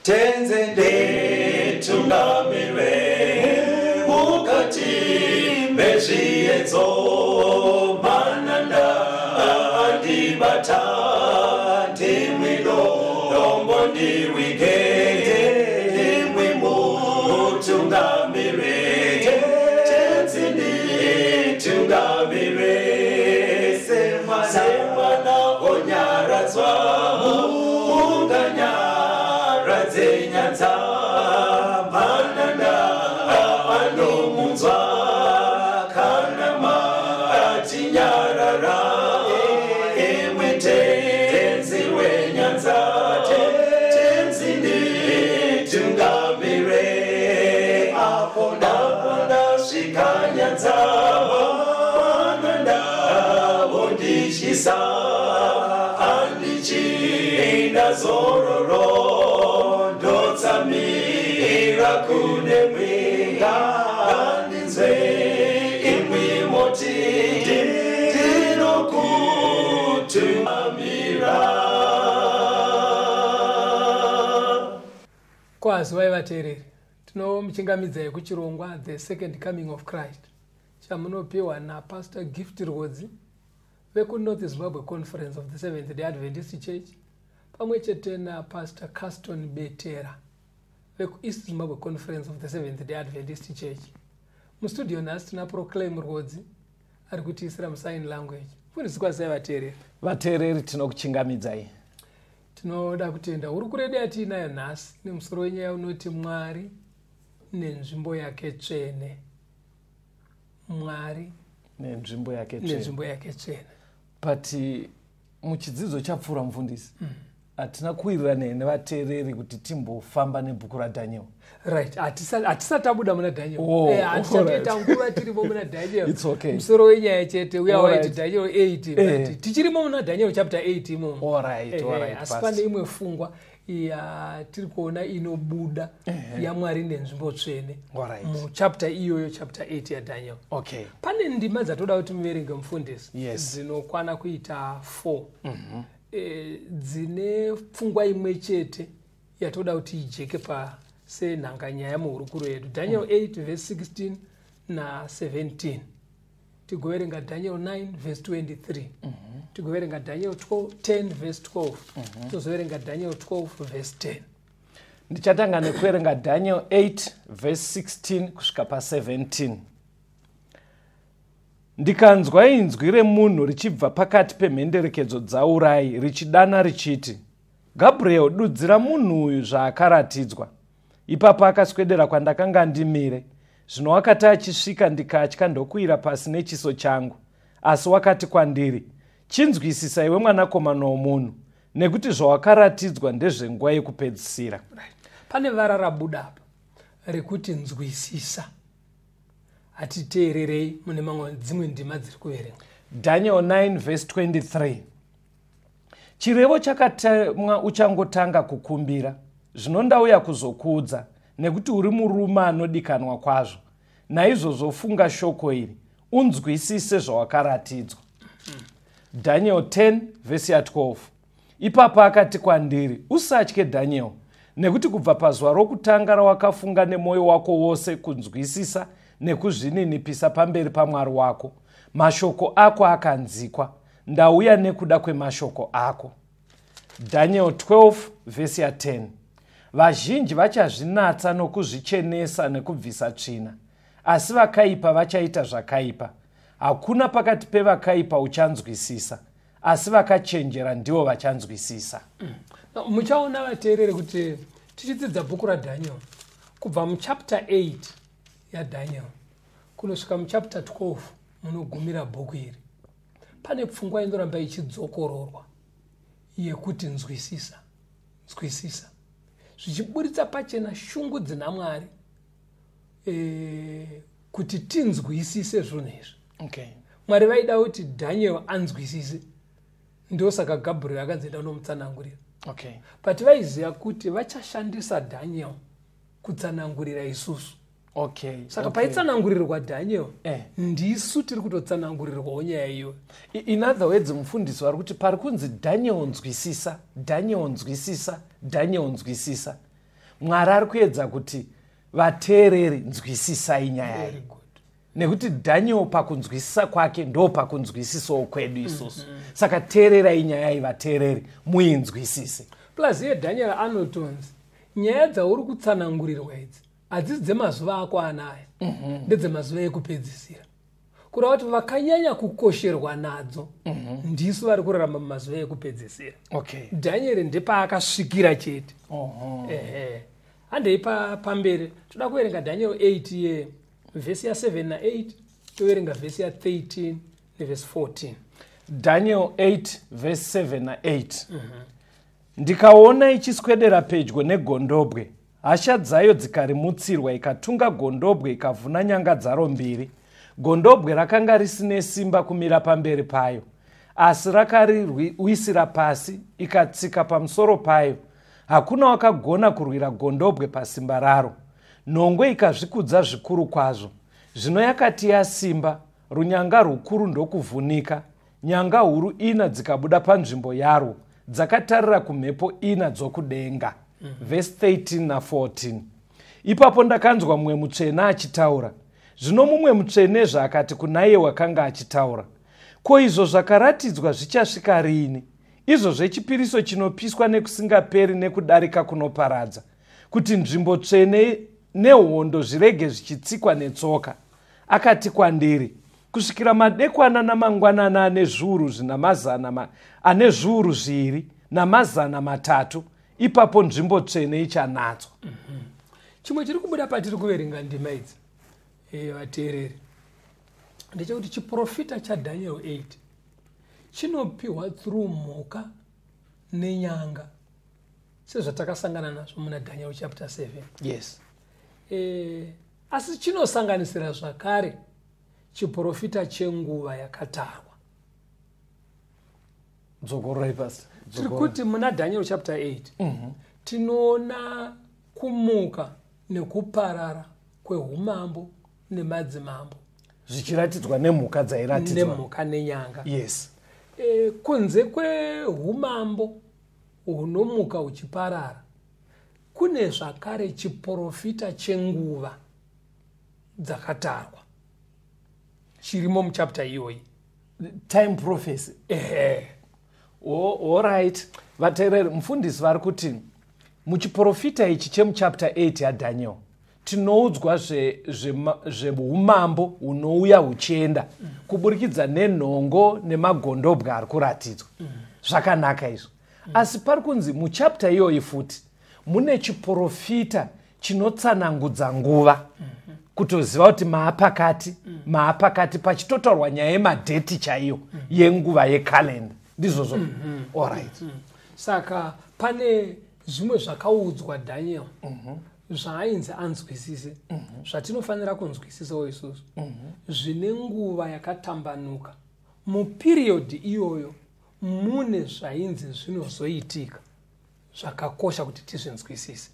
Tenzi nditungamire mukati mezviedzo. Mananda andibata, ndimwi dombo ndiwige, ndimwi mutungamire. Tenzi nditungamire semwana onyaradzwa, munganyaradze nyanza. Mananda anomunzwa kana matinyarara, imwe Tenzi wenyanza. Tenzi nditungamire apo ndasvika nyanza. Mananda vondityisa, handichina zororo, ndotsamira kune mwenga. Ngandinzwe imwi moti ndinokutungamira. Kwazivai vateereri, tinomuchingamidzai kuchirongwa The Second Coming of Christ, chamunopiwa naPastor Gift Rwodzi vekuNorth Zimbabwe Conference of the Seventh Day Adventist Church, pamwe chete naPastor Caston Betera vekuEast Zimbabwe Conference of the Seventh Day Adventist Church. Mustudio nhasi tina Proclaim Rwodzi ari kutiisira musign language. Mufundisi, kwazivai vateereri. Vateereri, tinokuchingamidzai. Tinoda kutenda. Hurukuro yedu yatiinayo nhasi nemusoro wenyaya unoti Mwari nenzvimbo yake tsvene. Mwari nenzvimbo yake tsvene. Nenzvimbo yake tsvene. But muchidzidzo chapfuura, mufundisi, hatina kuwirirana nevateereri kuti timbofamba nebhuku raDaniel. Right, hatisati tabuda muna Daniel. Oh, Hatichatoita nguva tirimo muna Daniel. It's okay. Musoro wenyaya chete uya waiti Daniel 8, but tichirimo muna Daniel chapter 8 imomo. Asi Pastor. Pane imwe fungwa yatiri kuona inobuda yaMwari nenzvimbo tsvene muchapter iyoyo, chapter 8 yaDaniel. Pane ndima dzatoda kuti muverenge, mufundisi, dzinokwana kuita 4, dzine pfungwa imwe chete yatoda kuti ijeke pa senhanganyaya muhurukuro yedu. Daniel 8 verse 16 na17, tigoverenga Daniel 9 verse 23, tigoverenga Daniel 12, 10 verse 12, tozoverenga Daniel 12 verse 10. Ndichatanga nekuverenga Daniel 8 verse 16 kusvika pa17. Ndikanzwa inzwi remunhu richibva pakati pemhenderekedzo dzaUrai richidana richiti, "Gabriel, dudzira munhu uyu zvaakaratidzwa." Ipapo akaswedera kwandakanga ndimire. Zvino wakati achisvika, ndikatya, ndokuwira pasi nechiso changu. Asi wakati kwandiri, "Chinzwisisa, iwe mwanakomana womunhu, nekuti zvawakaratidzwa ndezvenguva yekupedzisira." Right. Pane vara rabuda apa rekuti nzwisisa. Hatiteererei mune mamwe dzimwe ndima dziri kuverenga. Daniel 9 verse 23. Chirevo chakatemwa uchangotanga kukumbira, zvino ndauya kuzokuudza, nekuti uri murume anodikanwa kwazvo. Naizvozvo funga shoko iri, unzwisise zvawakaratidzwa. Daniel 10 vhesi ya12. Ipapo akati kwandiri, "Usatye, Daniel, nekuti kubva pazuva rokutanga rawakafunga nemwoyo wako wose kunzwisisa nekuzvininipisa pamberi paMwari wako, mashoko ako akanzikwa. Ndauya nekuda kwemashoko ako." Daniel 12 vhesi ya10. Vazhinji vachazvinatsa nokuzvichenesa nekubvisa tsvina, asi vakaipa vachaita zvakaipa. Hakuna pakati pevakaipa uchanzwisisa, asi vakachenjera ndivo vachanzwisisa. Now, muchaona vateereri kuti tichidzidza bhuku raDaniel, kubva muchapter 8 yaDaniel kunosvika muchapter 12 munogumira bhuku iri, pane pfungwa inoramba ichidzokororwa yekuti nzwisisa, nzwisisa, zvichiburitsa pachena shungu dzina Mwari kuti tinzwisise zvinhu izvi. Mwari vaida kuti Daniel anzwisise, ndosaka Gabriel akanzi enda unomutsanangurira. But vaiziva kuti vachashandisa Daniel kutsanangurira isusu. Saka paitsanangurirwa Daniel, ndisu tiri kutotsanangurirwawo nyaya iyoyo. In other words, mufundisi vari kuti pari kunzi, "Daniel, nzwisisa, Daniel, nzwisisa, Daniel, nzwisisa," Mwari ari kuedza kuti vateereri, nzwisisai nyaya Very iyi, good. nekuti Dhaniel pakunzwisisa kwake ndo pakunzwisisawo kwedu isusu. Saka teererai nyaya iyi, vateereri, muinzwisise. Plus iye Daniel anotonzi nyaya dzauri kutsanangurirwa idzi hadzisi dzemazuva ako anaya, ndedzemazuva ekupedzisira, kureva kuti vakanyanya kukosherwa nadzo ndisu vari kurarama mumazuva ekupedzisira. Dhanieri ndepaakasvikira chete. Ehe, handei pamberi. Toda kuverenga Daniel 8 ye vhesi ya7 na8, toverenga vhesi ya13 nevhesi 14. Daniel 8 vhesi 7 na8. Ndikaona ichiswedera pedyo negondobwe, hasha dzayo dzikarimutsirwa, ikatunga gondobwe, ikavhuna nyanga dzaro mbiri. Gondobwe rakanga risine simba kumira pamberi payo, asi rakariwisira pasi, ikatsika pamusoro payo. Hakuna wakagona kurwira gondobwe pasimba raro. Nhongwe ikazvikudza zvikuru kwazvo. Zvino yakati yasimba, runyanga rukuru ndokuvhunika, nyanga huru ina dzikabuda panzvimbo yarwo, dzakatarira kumhepo ina dzokudenga. Vhesi 13 na14. Ipapo ndakanzwa mumwe mutsvene achitaura. Zvino mumwe mutsvene zvaakati kuna iye wakanga achitaura, "Ko izvo zvakaratidzwa zvichasvika riini, izvo zvechipiriso chinopiswa nekusingaperi nekudarika kunoparadza, kuti nzvimbo tsvene nehondo zvirege zvichitsikwa netsoka?" Akati kwandiri, "Kusvikira madekwana namangwanana ane zviuru zvina mazana ane 2300, ipapo nzvimbo tsvene ichanatswa." Chimwe chiri kubuda patiri kuverenga ndima idzi, vateereri, ndechekuti chiprofita chaDaniel 8 chinopiwa through mhuka nenyanga, sezvatakasangana nazvo muna Daniel chapter 7. Asi chinosanganisira zvakare chiprofita chenguva yakatarwa. Dzokororai, pastor. Tiri kuti muna Daniel chapter 8 tinoona kumuka nekuparara kwehumambo nemadzimambo, zvichiratidzwa nemhuka dzairatidzwa, nemhuka nenyanga. Kunze kwehumambo hunomuka huchiparara, kune zvakare chiprofita chenguva dzakatarwa chirimo muchapter iyoyi. Time prophecy. Ehe. Alright, vateereri, mufundisi vari kuti muchiprofita ichi chemuchapter 8 yaDaniel tinoudzwa zveumambo hunouya huchienda kuburikidza nenhongo nemagondobwa ari kuratidzwa. Zvakanaka izvo, asi pari kunzi muchapter iyoyi futi mune chiprofita chinotsanangudza nguva, kutoziva kuti maapakati, maapakati, pachitotaurwa nyaya yemadheti chaiyo yenguva yekalenda. Ndizvozvo? Alright. Saka pane zvimwe zvakaudzwa Daniel zvaainzi anzwisise, zvatinofanira kunzwisisawo isusu, zvine nguva yakatambanuka. Mupiriyodhi iyoyo mune zvainzi zvinozoitika zvakakosha kuti tizvinzwisise.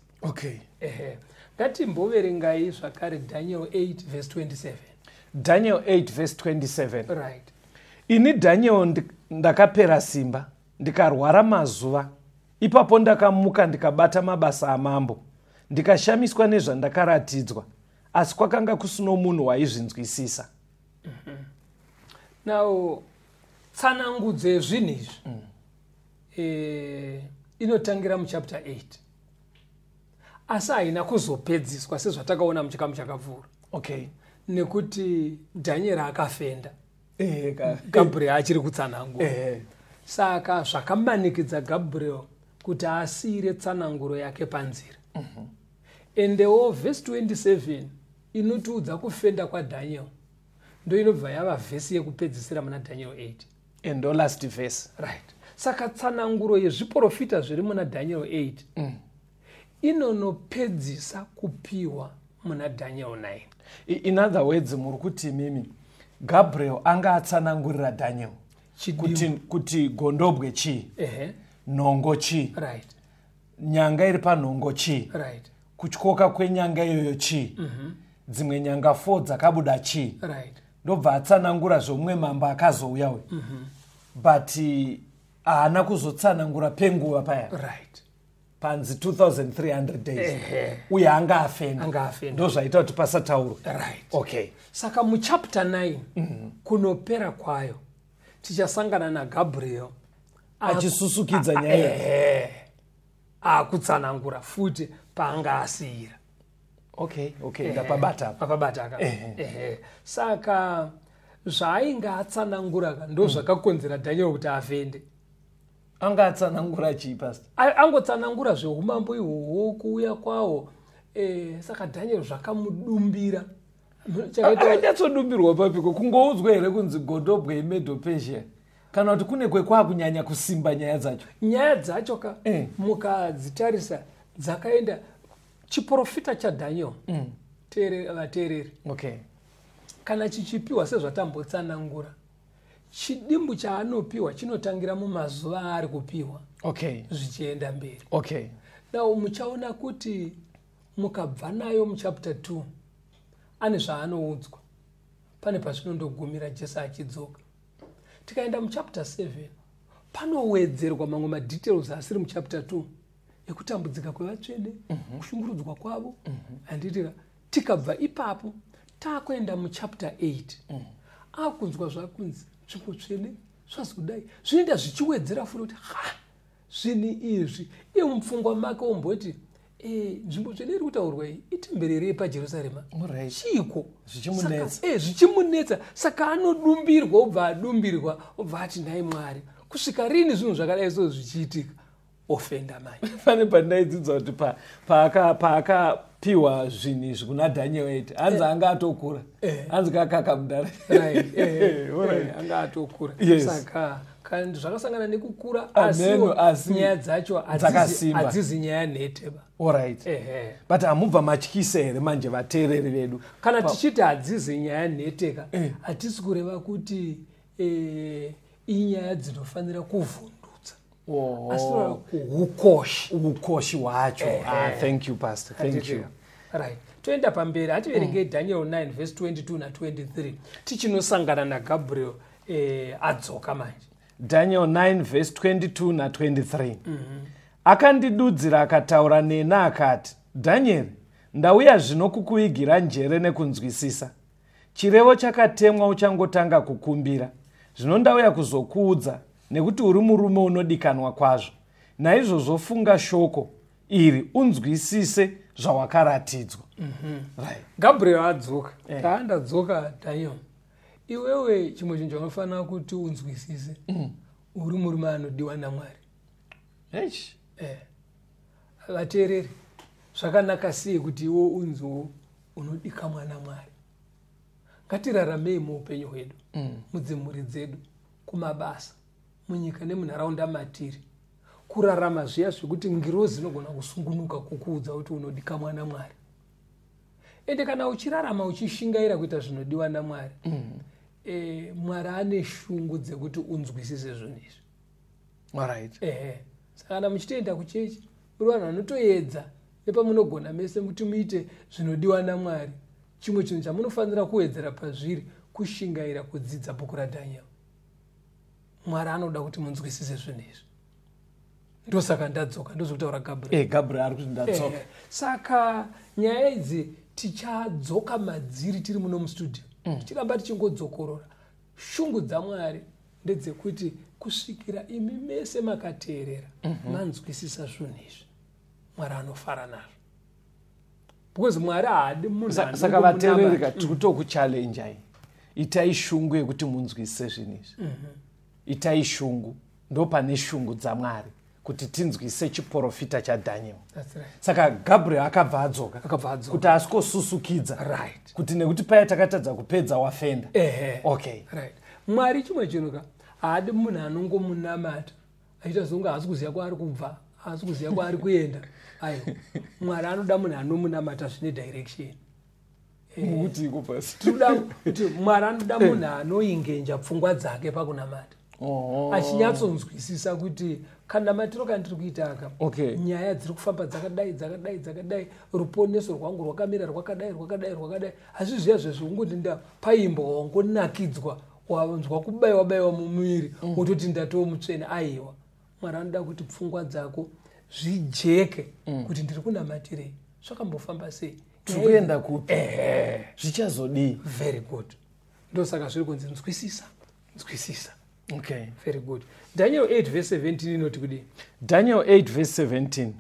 Ehe, ngatimboverengai zvakare Daniel 8 verse 27. Daniel 8 verse 27. Ini Daniel ndakapera simba, ndikarwara mazuva. Ipapo ndakamuka, ndikabata mabasa amambo, ndikashamiswa nezvandakaratidzwa, asi kwakanga kusino munhu waizvinzwisisa. Now, tsanangudzo yezvinhu izvi inotangira muchapter 8, asi haina kuzopedziswa sezvatakaona muchikamu chakapfuura, nekuti Dhanieri akafenda Gabriel achiri kutsanangura. Saka zvakamanikidza Gabriel kuti asiyire tsananguro yake panzira. Endewo vhesi 27 inotiudza kufenda kwaDaniel ndo inobva yava vhesi yekupedzisira muna Daniel 8. Endo last verse. Right, saka tsananguro yezviprofita zviri muna Daniel 8 inonopedzisa kupiwa muna Daniel 9. In other words, muri kuti mimi Gabriel anga atsanangurira Daniel kuti gondobwe chii, nhongo chii, nyanga iri panhongo chii, kutyoka kwenyanga iyoyo chii, dzimwe nyanga 4 dzakabuda chii. Ndobva atsanangura zvomumwe mambo akazouya uyu, but haana kuzotsanangura penguva paya. Right. Panzi 2300 days. Ehe. Uye anga afenda. Anga afenda. Ndo zvaita kuti pasataurwa. Right. Okay. Saka muchapter 9 kunopera kwayo tichasangana naGabriel Achisusukidza nyaya iyi. Ehe. Akutsanangura futi paanga asiyira. Okay, ndapabata apa. Papabata ka. Ehe. Saka zvaainge atsanangura ka ndo zvakakonzera Daniel kuti afende. Anga atsanangura chii, pastor? Angotsanangura zveumambo ihwohwo, kuuya kwawo. Saka Daniel zvakamudumbira. Chakaita Akanyatsodumbirwa papiko? Kungoudzwa here kunzi Godobwe iMedo Persia, kana kuti kune kwekwakunyanya kusimba nyaya dzacho? Nyaya dzacho ka, mukadzitarisa dzakaenda chiprofita chaDaniel, vateereri, kana chichipiwa sezvatambotsanangura, chidimbu chaanopiwa chinotangira mumazuva aari kupiwa zvichienda mberi. Now muchaona kuti mukabva nayo muchapter 2 ane zvaanoudzwa, pane pazvinondogumira Jesu achidzoka. Tikaenda muchapter 7 panowedzerwa mamwe madetails asiri muchapter 2 ekutambudzika kwevatsvene, kushungurudzwa kwavo, handitika? Tikabva ipapo taakuenda muchapter 8, akunzwa zvakunzi nzvimbo tsvene zvazodai, zvinoenda zvichiwedzera futi kuti ha, zvinhu izvi iye mupfungwa make omboti, nzvimbo tsvene iri kutaurwa iyi itemberi rei paJerusarema? Chiiko? Zvichimunetsa. Saka, zvichimunetsa. Saka anodumbirwa, obva adumbirwa, obva ati, nhai Mwari, kusvika rini zvinhu zvakadai so zvichiitika? Ofenda manje. Pane pandaidzidza kuti paakapiwa zvinhu izvi kuna Daniel 8, hanzi anga atokura, hanzi kakaka mudare. Right, anga atokura. Saka kandi zvakasangana nekukura, Ameno, asiwo asi nyaya dzacho dzakasimba. Hadzizi nyaya nheteba. But hamubva matyisa here manje vateereri vedu? Kana tichiti hadzizi nyaya nheteka, hatisi kureva kuti inyaya dzinofanira kuvhundutsa, asi kureva kuhukoshi. Ukoshi hwacho. Ah, thank you, pastor, thank you. Handiti? Right, toenda pamberi. Hativerengei Daniel 9 verse 22 na23, tichinosangana naGabriel adzoka manje. Daniel 9 verse 22 na23. Akandidudzira akataura nena akati, Dhanieri, ndauya zvino kukuvigira njere nekunzwisisa. Chirevo chakatemwa uchangotanga kukumbira. Zvino ndauya kuzokuudza, nekuti uri murume unodikanwa kwazvo. Naizvozvo funga shoko iri, unzwisise zvawakaratidzwa. Right. Gabriel adzoka. Taandadzoka, Daniel, iwewe chimwe chinhu chaunofanira kuti unzwisise, uri murume anodiwa naMwari. Eish. Vateereri, zvakanaka sei kuti iwe unziwo unodikamwa naMwari? Ngatiraramei muupenyu hwedu, mudzimhuri dzedu, kumabasa, munyika nemunharaunda matiri, kurarama zviya zvekuti ngirozi inogona kusungunuka kukuudza kuti unodikamwa naMwari. Ende kana uchirarama uchishingaira kuita zvinodiwa naMwari, Mwari ane shungu dzekuti unzwisise zvinhu izvi. Ehe, saka kana muchitoenda kuchechi, muri vanhu vanotoedza nepamunogona mese kuti muite zvinodiwa naMwari, chimwe chinhu chamunofanira kuwedzera pazviri kushingaira kudzidza bhuku raDaniel. Mwari anoda kuti munzwisise zvinhu izvi. Ndosaka ndadzoka, ndozvekutaura Gabriel. Gabriel ari kuti ndadzoka. Saka nyaya idzi tichadzoka madziri tiri muno mustudio, tichiramba tichingodzokorora. Shungu dzaMwari ndedzekuti kusvikira imi mese makateerera manzwisisa zvinhu izvi, Mwari anofara nazvo, because Mwari haadi munhu Saka vateereri ka, tiri kutokuchallenjai, itai shungu yekuti munzwisise zvinhu izvi. Itai shungu. Ndo pane shungu dzaMwari kuti tinzwise chiprofita chaDaniel. That's right. Saka Gabriel akabva adzoka Akabva adzoka. kuti asikosusukidza kuti nekuti paya takatadza kupedza, wafenda. Right. Mwari chimwe chinhu ka, haadi munhu anongomunamata achiita songe haasi kuziva kwaari kubva, haasi kuziva kwaari kuenda. Aiwa, Mwari anoda munhu anomunamata zvine direction. Mukuti iko pasi? Tinoda kuti Mwari anoda munhu anoingenja pfungwa dzake pakunamata, achinyatsonzwisisa kuti kanamatiro kandiri kuita aka, nyaya dziri kufamba dzakadai, dzakadai, dzakadai, ruponeso rwangu rwakamira rwakadai, rwakadai, rwakadai. Asi zviya zvezvekungoti nda paimbwa, wangonakidzwa, wanzwa kubayiwa bayiwa mumuviri, wototi ndatoo mutsvene, aiwa. Mwari anoda kuti pfungwa dzako Zvijeke kuti ndiri kunamatirei, zvakambofamba sei. Tiri kuenda kupi, zvichazodii? Very good. Ndosaka zviri kunzi nzwisisa, nzwisisa. Okay. Very good. Daniel 8 verse 17 inoti kudii? Daniel 8 verse 17.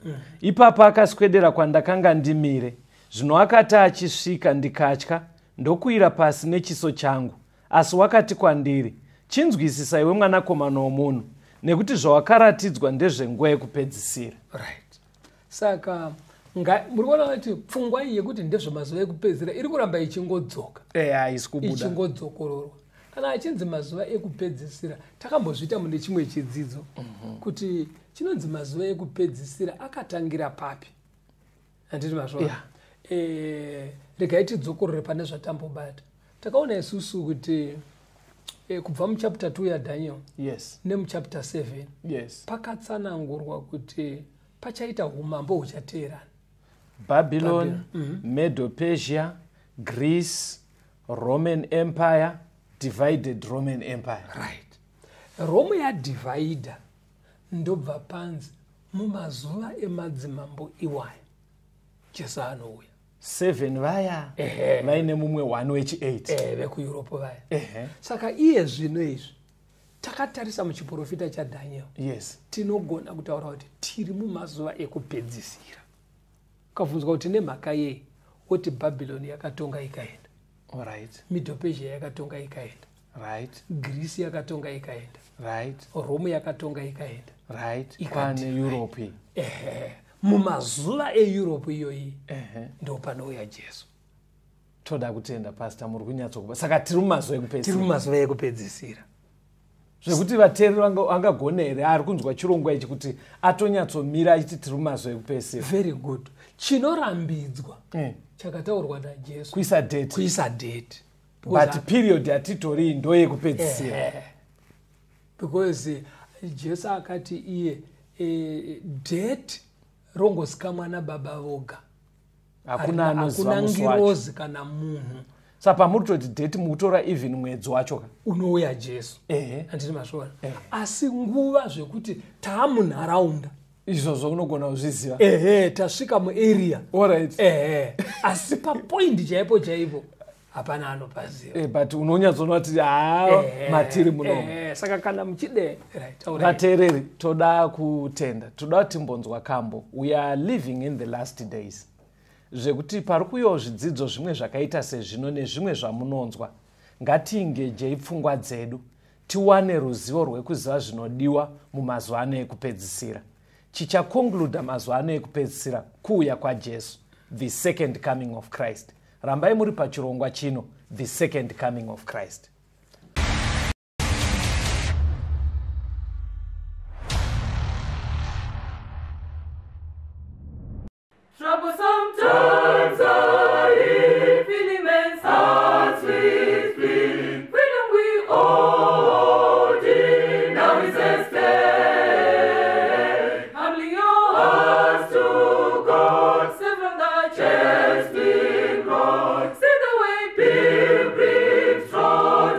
Ipapo akaswedera kwandakanga ndimire. Zvino akati achisvika, ndikatya, ndokuwira pasi nechiso changu. Asi wakati kwandiri, "Chinzwisisa, iwe mwanakomana womunhu, nekuti zvawakaratidzwa ndezvenguva yekupedzisira." Right, saka muri kuona kuti pfungwa iyi yekuti ndezvemazuva ekupedzisira iri kuramba ichingodzoka. Haisi kubuda. Ichingodzokororwa. Kana achinzi mazuva ekupedzisira, takambozviita mune chimwe chidzidzo kuti chinonzi mazuva ekupedzisira akatangira papi, handiti mazvona? Yeah. Regai tidzokorore pane zvatambobata. Takaona isusu kuti kubva muchapter 2 yaDaniel nemuchapter 7 pakatsanangurwa kuti pachaita umambo huchateerana. Babylon, Medo Persia, Greece, Roman Empire, divided Roman Empire. Right, Rome yadivhaidha, ndobva panzi mumazuva emadzimambo iwaya Jesu anouya. 7 vaya vaine mumwe 1 wechi8. Vekueurope vaya. Saka iye zvino izvi takatarisa muchiprofita chaDaniel, tinogona kutaura kuti tiri mumazuva ekupedzisira. Ukabvunzwa kuti nemhaka yei, woti Bhabhironi yakatonga ikaenda, Medo-Persia yakatonga ikaenda, Greece yakatonga ikaenda, Rome yakatonga ikaenda. Kwane Europe. Ehe, mumazuva eEurope iyoyi ndo panouya Jesu. Toda kutenda, Pastor, muri kunyatsokupa. Saka tiri mumazuva Tiri ekupedzisira. Mumazuva ekupedzisira. Zvekuti vateereri angagona here ari kunzwa chirongwa ichi kuti atonyatsomira achiti tiri mumazuva ekupedzisira? Very good. Chinorambidzwa chakataurwa naJesu, kuisa date. Kuisa date. But period yatitori ndo yekupedzisira. Because Jesu akati iye date rongozikamwa nababa voga. Hakuna anoziva Hakuna musi wacho. Ngirozi kana munhu. Saka pamuri kutoti date, mukutora even mwedzi wacho ka? Unouya Jesu. Handiti mazviona? Asi nguva zvekuti taamunharaunda, Izvozvo unogona kuzviziva. Ehe, tasvika muarea. Ehe, asi papoindi chaipo chaipo hapana anopaziva. But unonyatsoona kuti haa, matiri munomu. Saka kana muchide, right, taurai. Vateereri, toda kutenda, toda kuti timbonzwa kambo. We are living in the last days, zvekuti pari kuuyawo zvidzidzo zvimwe zvakaita sezvino nezvimwe zvamunonzwa. Ngatiengagei pfungwa dzedu, tiwane ruzivo rwekuziva zvinodiwa mumazuva ano ekupedzisira. Chichaconcluda mazuva ano ekupedzisira kuuya kwaJesu, the second coming of Christ. Rambai muri pachirongwa chino, The Second Coming of Christ. Trouble sometimes I hear, filling men's hearts with fear. Freedom we all dear, now is at stake. Humbling your hearts to God, save from the chastening rod. See the way pilgrims trod.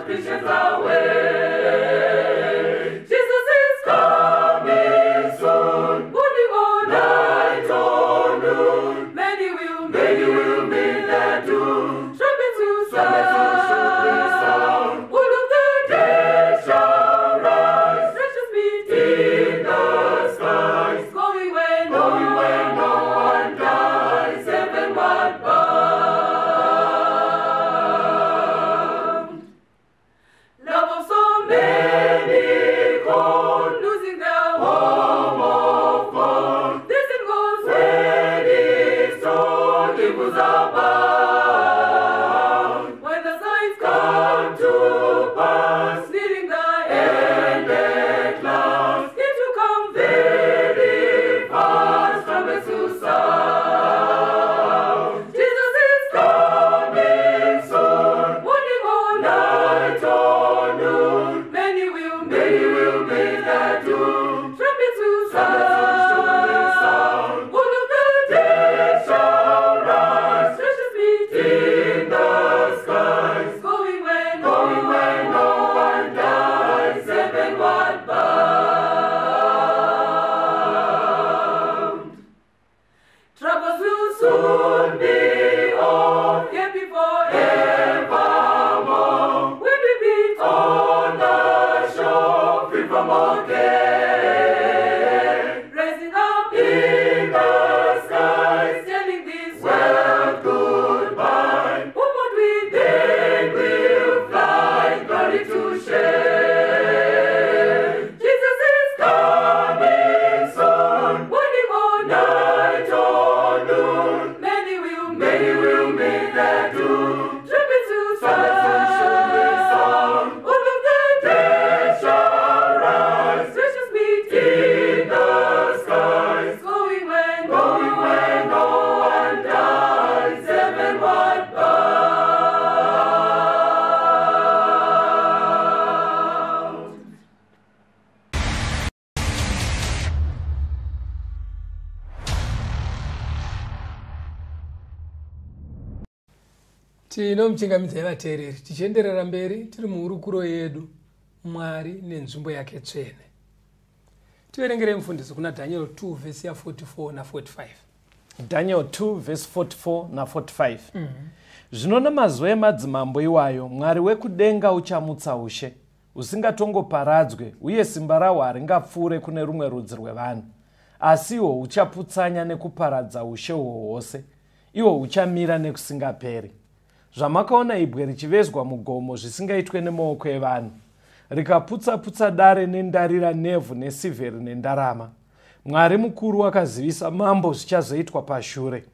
Tinomuchingamidzai vateereri, tichienderera mberi tiri muhurukuro yedu Mwari nenzvimbo yake tsvene. Tiverengerei mufundisi kuna Daniel 2 vhesi ya 44 na 45. Daniel 2 vhesi 44 na 45. Zvino namazuva emadzimambo iwayo, Mwari wekudenga uchamutsa ushe husingatongoparadzwe, uye simba rahwo haringapfuure kune rumwe rudzi rwevanhu, asi ihwo huchaputsanya nekuparadza ushe uhwo hwose, ihwo huchamira nekusingaperi. Zvamakaona ibwe richivezwa mugomo zvisingaitwe nemaoko evanhu, rikaputsa-putsa dare nendarira nevhu nesirivheri nendarama, Mwari mukuru wakazivisa mambo zvichazoitwa pashure.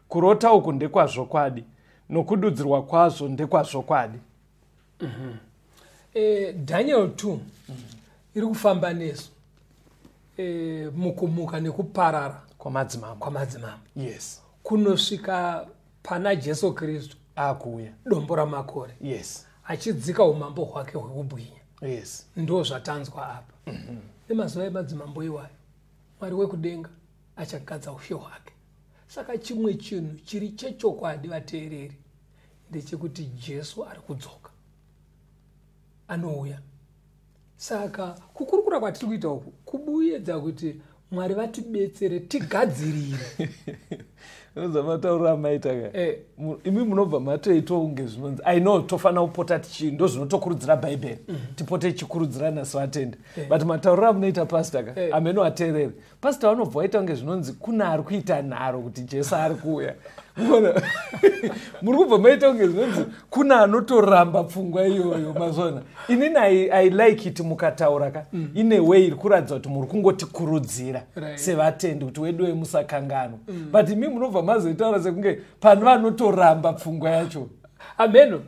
Kurota uku ndekwazvokwadi, nokududzirwa kwazvo ndekwazvokwadi. Daniel 2 iri kufamba nesu mukumuka nekuparara kwamadzimambo, kwamadzimambo. Yes. Kunosvika pana Jesu Kristu akuuya, dombo ramakore. Yes. Achidzika umambo hwake hwekubwinya. Yes. Ndo zvatanzwa apa. Nemazuva emadzimambo iwayo, Mwari wekudenga achagadza ushe hwake. Saka chimwe chinhu chiri chechokwadi vateereri ndechekuti Jesu ari kudzoka, anouya. Saka kukurukura kwatiri kuita uku kubuedza kuti Mwari vatibetsere tigadzirire. Zvamataurira amaita ka, imi munobva matoitwa kunge zvinonzi, I know tofanira kupota tichi, ndo zvinotokurudzira Bhaibheri, tipote tichikurudzirana sevatende, but matauriro amunoita pastor ka, ameno ateereri pastor vanobva vaita kunge zvinonzi kuna ari kuita nharo kuti Jesu ari kuuya. Muri kubva maita kunge zvinonzi kuna anotoramba pfungwa iyoyo. Mazvona, inini I like it mukataura ka ine way iri kuratidza kuti muri kungotikurudzira sevatendi kuti wedu wemusakanganwa, but imi munobva mazoitaura sekunge pane vanotoramba pfungwa yacho. Ameno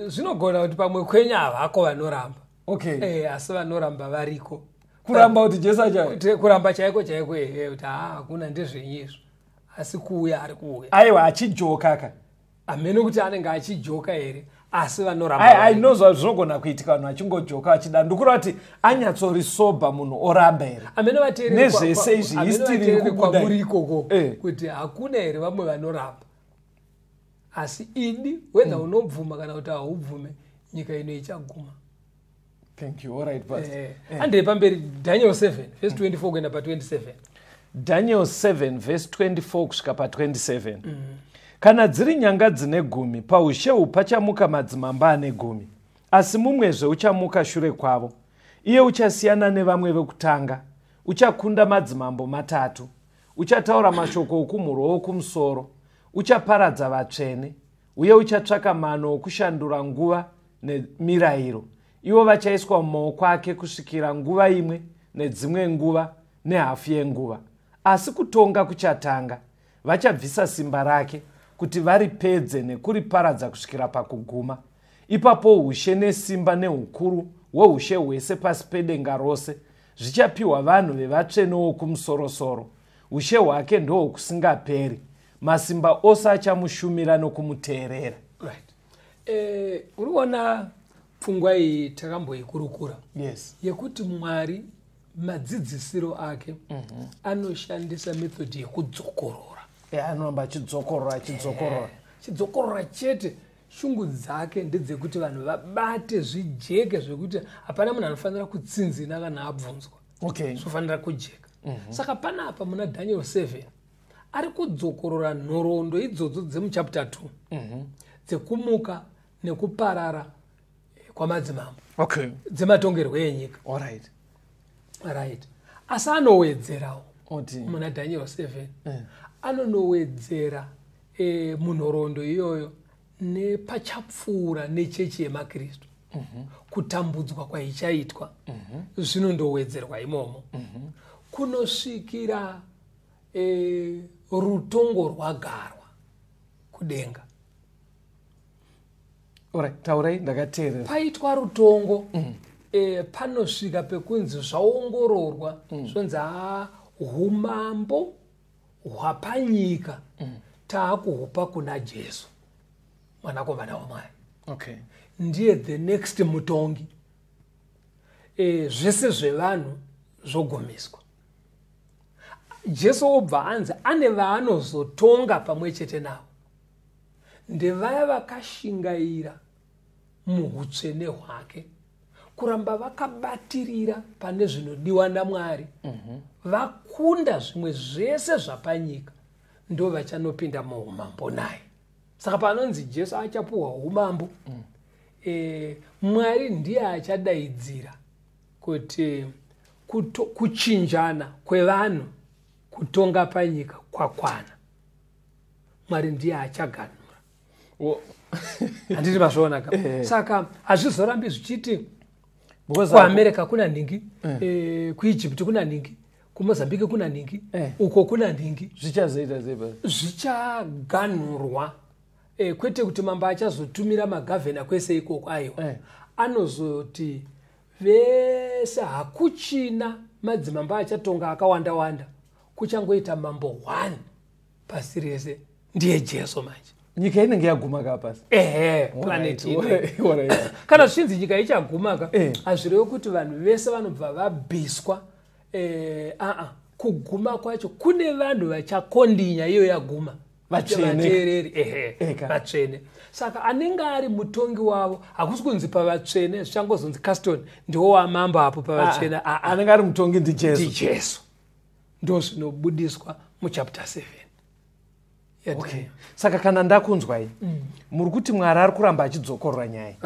zvinogona kuti pamwe kwenyu havako vanoramba. Asi vanoramba variko. Kuramba kuti Jesu achauya? Kuramba chaiko chaiko, ehe, kuti haa, hakuna, ndezvenyu izvo, asi kuuya ari kuuya. Aiwa, achijoka ka. Hameno kuti anenge achijoka here, asi vanoramba Ai, variko. Inozva zvinogona kuitika vanhu vachingojoka vachida. Ndikura kuti anyatsorisobha munhu oramba here? Amene vateereri Nezvese izvi, amene history vateereri iri kubuda. kwamuri ikoko, kuti hakuna here vamwe vanoramba? Asi idi, whether unobvuma kana kuti haubvume, nyika ino ichaguma. Thank you. All right, Pastor. Andei pamberi, Daniel 7 verse 24 kuenda pa27. Daniel 7 verse 24 kusvika pa27. Kana dziri nyanga dzine 10, paushe uhu pachamuka madzimambo ane 10, asi mumwezve uchamuka shure kwavo. Iye uchasiyana nevamwe vekutanga, uchakunda madzimambo 3, uchataura mashoko okumhuro wokumusoro, uchaparadza vatsvene, uye uchatsvaka mano okushandura nguva nemirayiro. Ivo vachaiswa mumaoko ake kusvikira nguva imwe nedzimwe nguva nehafu yenguva. Asi kutonga kuchatanga, vachabvisa simba rake kuti varipedze nekuriparadza kusvikira pakuguma. Ipapo ushe nesimba neukuru hweushe hwese pasi pedenga rose zvichapiwa vanhu vevatsvene wokumusorosoro. Ushe hwake ndohwokusingaperi, masimba ose achamushumira nokumuteerera. Right. Uri kuona pfungwa iyi takamboikurukura. Yes. Yekuti Mwari madzidzisiro ake anoshandisa method yekudzokorora. Anoramba achidzokorora, achidzokorora. Chidzokorora chete. Shungu dzake ndedzekuti vanhu vabate zvijeke, zvekuti hapana munhu anofanira kutsinzina kana abvunzwa. Zvofanira kujeka. Saka panapa muna Daniel 7 ari kudzokorora nhoroondo idzodzo dzemuchapter 2 dzekumuka nekuparara kwamadzimambo. Dzematongerwo enyika. All right. Right. Asi anowedzerawo Oti. muna Daniel 7. Anonowedzera munhoroondo iyoyo nepachapfuura nechechi yemaKristu. Kutambudzwa kwaichaitwa zvinondowedzerwa imomo. Kunosvikira rutongo rwagarwa kudenga. Alright, taurai, ndakateerera. Paitwa rutongo, panosvika pekunzi zvaongororwa, zvonzi humambo hwapanyika taakuhupa kuna Jesu mwanakomana waMwari. Ndiye the next mutongi. Zvese zvevanhu zvogumiswa. Jesu obva anzi ane vaanozotonga pamwe chete navo. Ndevaya vakashingaira muutsvene hwake, kuramba vakabatirira pane zvinodiwa naMwari, vakunda zvimwe zvese zvapanyika, ndo vachanopinda muumambo naye. Saka panonzi Jesu achapuhwa umambo, Mwari ndiye achadaidzira kuti kuchinjana kwevanhu kutonga panyika kwakwana. Mwari ndiye achaganhura. Handiti mazviona ka? Saka hazvizorambi zvichiti kuAmerica kuna nhingi, kuEgypt kuna nhingi, kuMozambique kuna nhingi, uko kuna nhingi. Zvichazoita sei? Zvichaganhurwa. Kwete kuti mambo achazotumira magavhena kwese ikoko, aiwa. Anozoti vese, hakuchina madzimambo achatonga akawanda wanda, kuchangoita mambo 1 pasi rese, ndiye Jesu manje. Nyika inenge yaguma ka pasi? Ehe, planet ino. Kana zvichinzi nyika ichaguma ka, hazvirevi kuti vanhu vese vanobva vabviswa. Aa, kuguma kwacho kune vanhu vachakondinya iyo yaguma. Vatsvene. Vateereri, ehe. Eka. Vatsvene. Saka anenge ari mutongi wavo, hakusi kunzi pavatsvene zvichangozonzi Caston ndiwo wamambo apo pavatsvene. Aa, anenge ari mutongi ndiJesu. NdiJesu. Ndo zvinobudiswa muchapter 7. Okay. Saka kana ndakunzwai, muri kuti Mwari ari kuramba achidzokorora nyaya.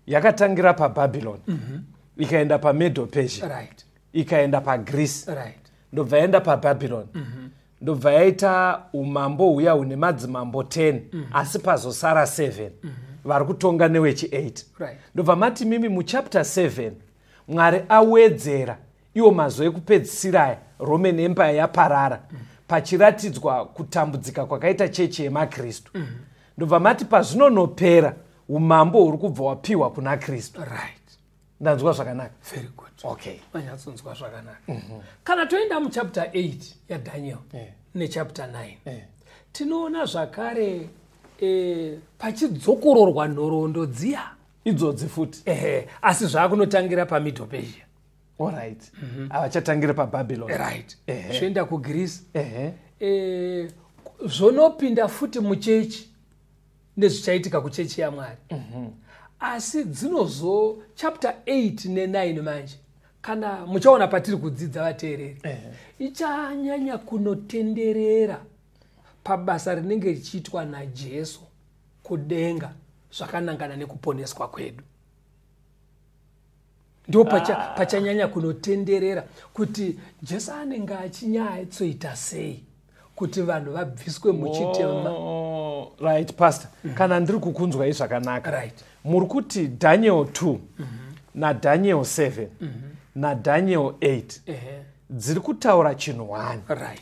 Yakatangira paBabylon, ikaenda paMedo Persia, ikaenda paGreece, ndobva yaenda paBabylon, ndobva yaita umambo huya hune madzimambo 10, asi pazosara 7 vari kutonga newechi 8. Ndobva mati mimi muchapter 7 Mwari awedzera iwo mazuva ekupedzisira aya, Roman Empire yaparara, pachiratidzwa kutambudzika kwakaita chechi yemaKristu. Ndobva mati pazvinonopera, umambo huri kubva wapiwa kuna Kristu. Ndanzwa zvakanaka? Very good. Okay. Manyatsonzwa zvakanaka. Kana toenda muchapter 8 yaDaniel nechapter 9, tinoona zvakare pachidzokororwa nhoroondo dziya idzodzi futi. Ehe, asi zvaakunotangira paMiddle Persia. Alright, havachatangiri paBabylon. Right, zvoenda kuGreece. Zvonopinda futi muchechi nezvichaitika kuchechi yaMwari. Asi dzinozo chapter 8 ne9 manje, kana muchaona patiri kudzidza, vateereri, ichanyanya kunotenderera pabasa rinenge richiitwa naJesu kudenga zvakanangana nekuponeswa kwedu. Ndo pachanyanya kunotenderera kuti Jesu anenge achinyatsoita sei kuti vanhu vabviswe muchitema. Oh, right, pastor, kana ndiri kukunzwai zvakanaka, muri kuti Daniel 2 naDaniel 7 naDaniel 8 dziri kutaura chinhu 1,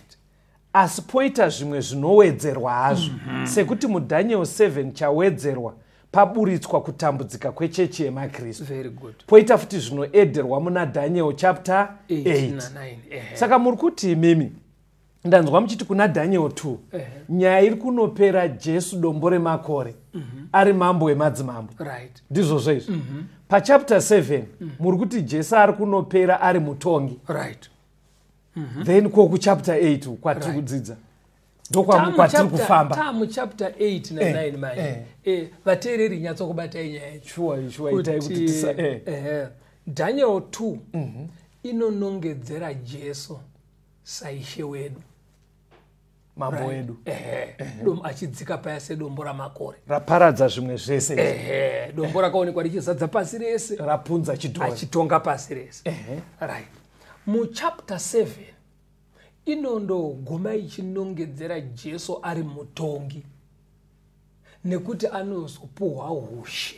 asi poita zvimwe zvinowedzerwa hazvo, sekuti muDaniel 7 chawedzerwa paburitswa kutambudzika kwechechi yemaKristu. Very good. Poita futi zvinoedherwa muna Daniel chapter 8 8. na9, ehe. Saka muri kuti imimi, ndanzwa muchiti kuna Daniel 2 nyaya iri kunopera Jesu dombo remakore ari mambo wemadzimambo. Ndizvozvo izvi. Pachapter 7 muri kuti Jesu ari kunopera ari mutongi. Then ko kuchapter 8 kwatiri kudzidza ndokwatiri kufamba? Tamuchapter 8 na9 manje. Vateereri, nyatsokubatai nyaya yacho. Sure, itai kuti tisa. Ehe, Daniel 2 inonongedzera Jesu saIshe wedu, mambo wedu. Ehe, achidzika paya sedombo ramakore raparadza zvimwe zvese izvi. Ehe, dombo rakaonekwa richizadza pasi rese, rapunza chidhori, achitonga pasi rese. Right, muchapter 7 inondoguma ichinongedzera Jesu ari mutongi, nekuti anozopuhwa ushe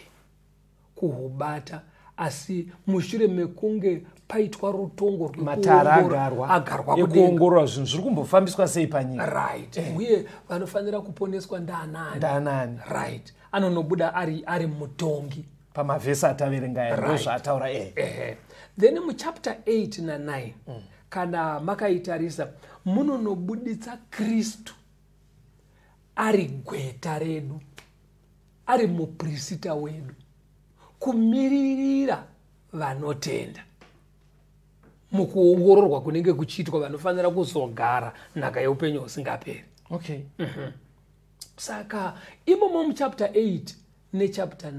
kuhubata, asi mushure mekunge paitwa rutongo matara rwekuongorora- agarwa, agarwa kudenga, ekuongorora zvinhu zviri kumbofambiswa sei panyika. Right, uye vanofanira kuponeswa ndaanani? Ndaanani? Right, anonobuda ari mutongi. Pamavhesi ataverenga aya ndo zvaataura. Ehe. Then muchapter 8 na9, kana makaitarisa, munonobuditsa Kristu ari gweta redu, ari muprisita wedu, kumiririra vanotenda mukuongororwa kunenge kuchiitwa vanofanira kuzogara nhaka yeupenyu husingaperi. Okay. Saka imomo muchapter 8 nechapter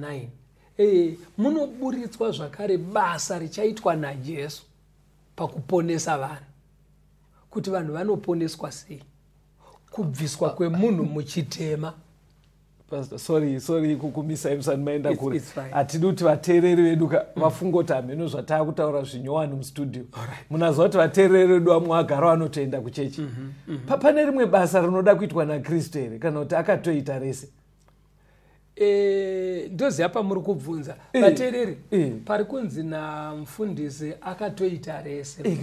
9 munoburitswa zvakare basa richaitwa naJesu pakuponesa vanhu, kuti vanhu vanoponeswa sei, kubviswa kwemunhu muchitema. Pastor, sorry kukumisai musati maenda kure. Hatidi kuti vateereri vedu vafunge kuti hameno zvataakutaura zvinyowani mustudio. Munaziva kuti vateereri vedu vamwe vagara vanotoenda kuchechi. Pane rimwe basa rinoda kuitwa naKristu here, kana kuti akatoita rese? Ndoziva pamuri kubvunza vateereri. Pari kunzi namufundisi akatoita rese,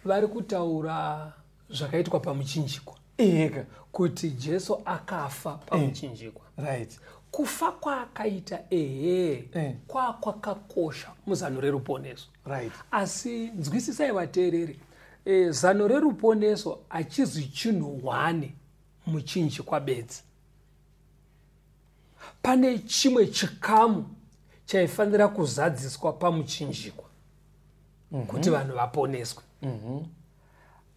vari kutaura zvakaitwa pamuchinjikwa. Kuti Jesu akafa pamuchinjikwa. Right. Kufa kwaakaita ehe kwakwakakosha muzano reruponeso. Right. Asi nzwisisai vateereri, zano reruponeso hachizi chinhu hwani muchinjikwa bedzi. Pane chimwe chikamu chaifanira kuzadziswa pamuchinjikwa kuti vanhu vaponeswe.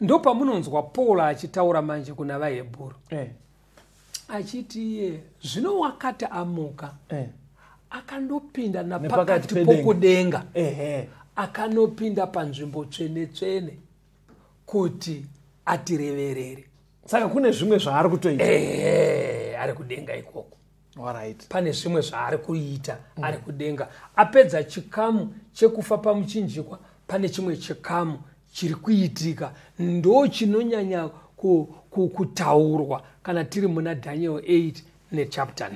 Ndopamunonzwa Paul achitaura manje kuna vaHebhuru achiti iye zvino wakati amuka akandopinda napakati pokudenga, akanopinda panzvimbo tsvene tsvene kuti atireverere. Saka kune zvimwe zvaari kutoita. Ari kudenga ikoko. Alright. Pane zvimwe zvaari kuita ari kudenga. Apedza chikamu chekufa pamuchinjikwa, pane chimwe chikamu chiri kuitika, ndo chinonyanya kutaurwa kana tiri muna Daniel 8 nechapter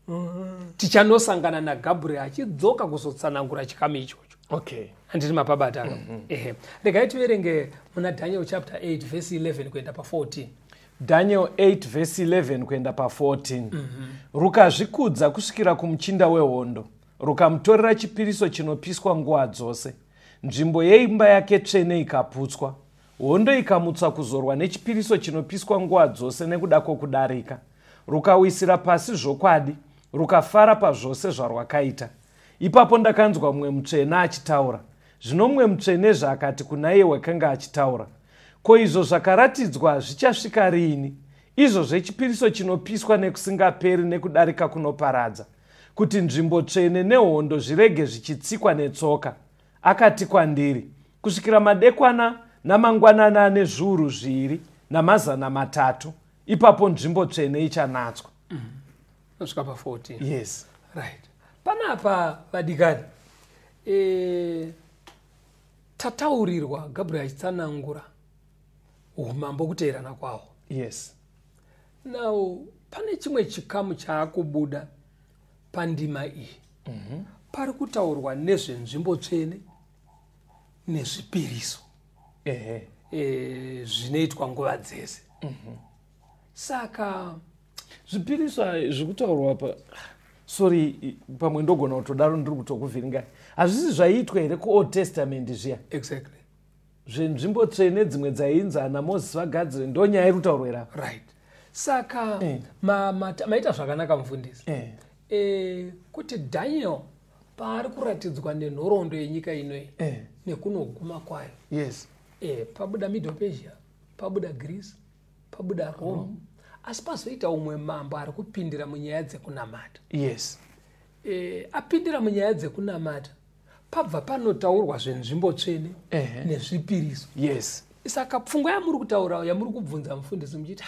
9. Tichanosangana naGabriel achidzoka kuzotsanangura chikamu ichocho. Okay. Handiti mapabata? Ehe. Regai tiverenge muna Daniel chapter 8 verse 11 kuenda pa14. Daniel 8 verse 11 kuenda pa14. Rukazvikudza kusvikira kumuchinda wehondo, rukamutorera chipiriso chinopiswa nguva dzose. Nzvimbo yeimba yake tsvene ikaputswa. Hondo ikamutswa kuzorwa nechipiriso chinopiswa nguva dzose nekuda kwokudarika. Rukawisira pasi zvokwadi, rukafara pazvose zvarwakaita. Ipapo ndakanzwa mumwe mutsvene achitaura. Zvino mumwe mutsvene zvaakati kuna iye wakanga achitaura, ko izvo zvakaratidzwa zvichasvika riini? Izvo zvechipiriso chinopiswa nekusingaperi nekudarika kunoparadza, kuti nzvimbo tsvene nehondo zvirege zvichitsikwa netsoka. Akati kwandiri, kusvikira madekwana namangwanana ane zviuru 2 namazana 3, ipapo nzvimbo tsvene ichanatswa. Nosvika pa14. Yes. Right. Panapa vadikani, tataurirwa Gabriel achitsanangura umambo kuteerana kwawo. Yes. Now pane chimwe chikamu chaakubuda pandima iyi. Pari kutaurwa nezvenzvimbo tsvene nezvipiriso zvinoitwa nguva dzese. Saka zvipiriso zvikutaurwa pa, sorry, pamwe ndogona kutodaro ndiri kutokuvhiringai, hazvisi zvaiitwa here kuOld Testament zviya? Exactly. Zvenzvimbo tsvene dzimwe dzainzi ana Mozisi vagadzire, ndo nyaya iri kutaurwa here apa? Right. Saka maita zvakanaka mufundisi. Kuti Daniel paari kuratidzwa nenhoroondo yenyika inoyi nekunoguma kwayo. Yes. Pabuda Middle Persia, pabuda Greece, pabuda Rome. Asi pazoita umwe mambo ari kupindira munyaya dzekunamata. Yes. Apindira munyaya dzekunamata, pabva panotaurwa zvenzvimbo tsvene nezvipiriso. Yes. Saka pfungwa yamuri kutaura, yamuri kubvunza mufundisi muchiti,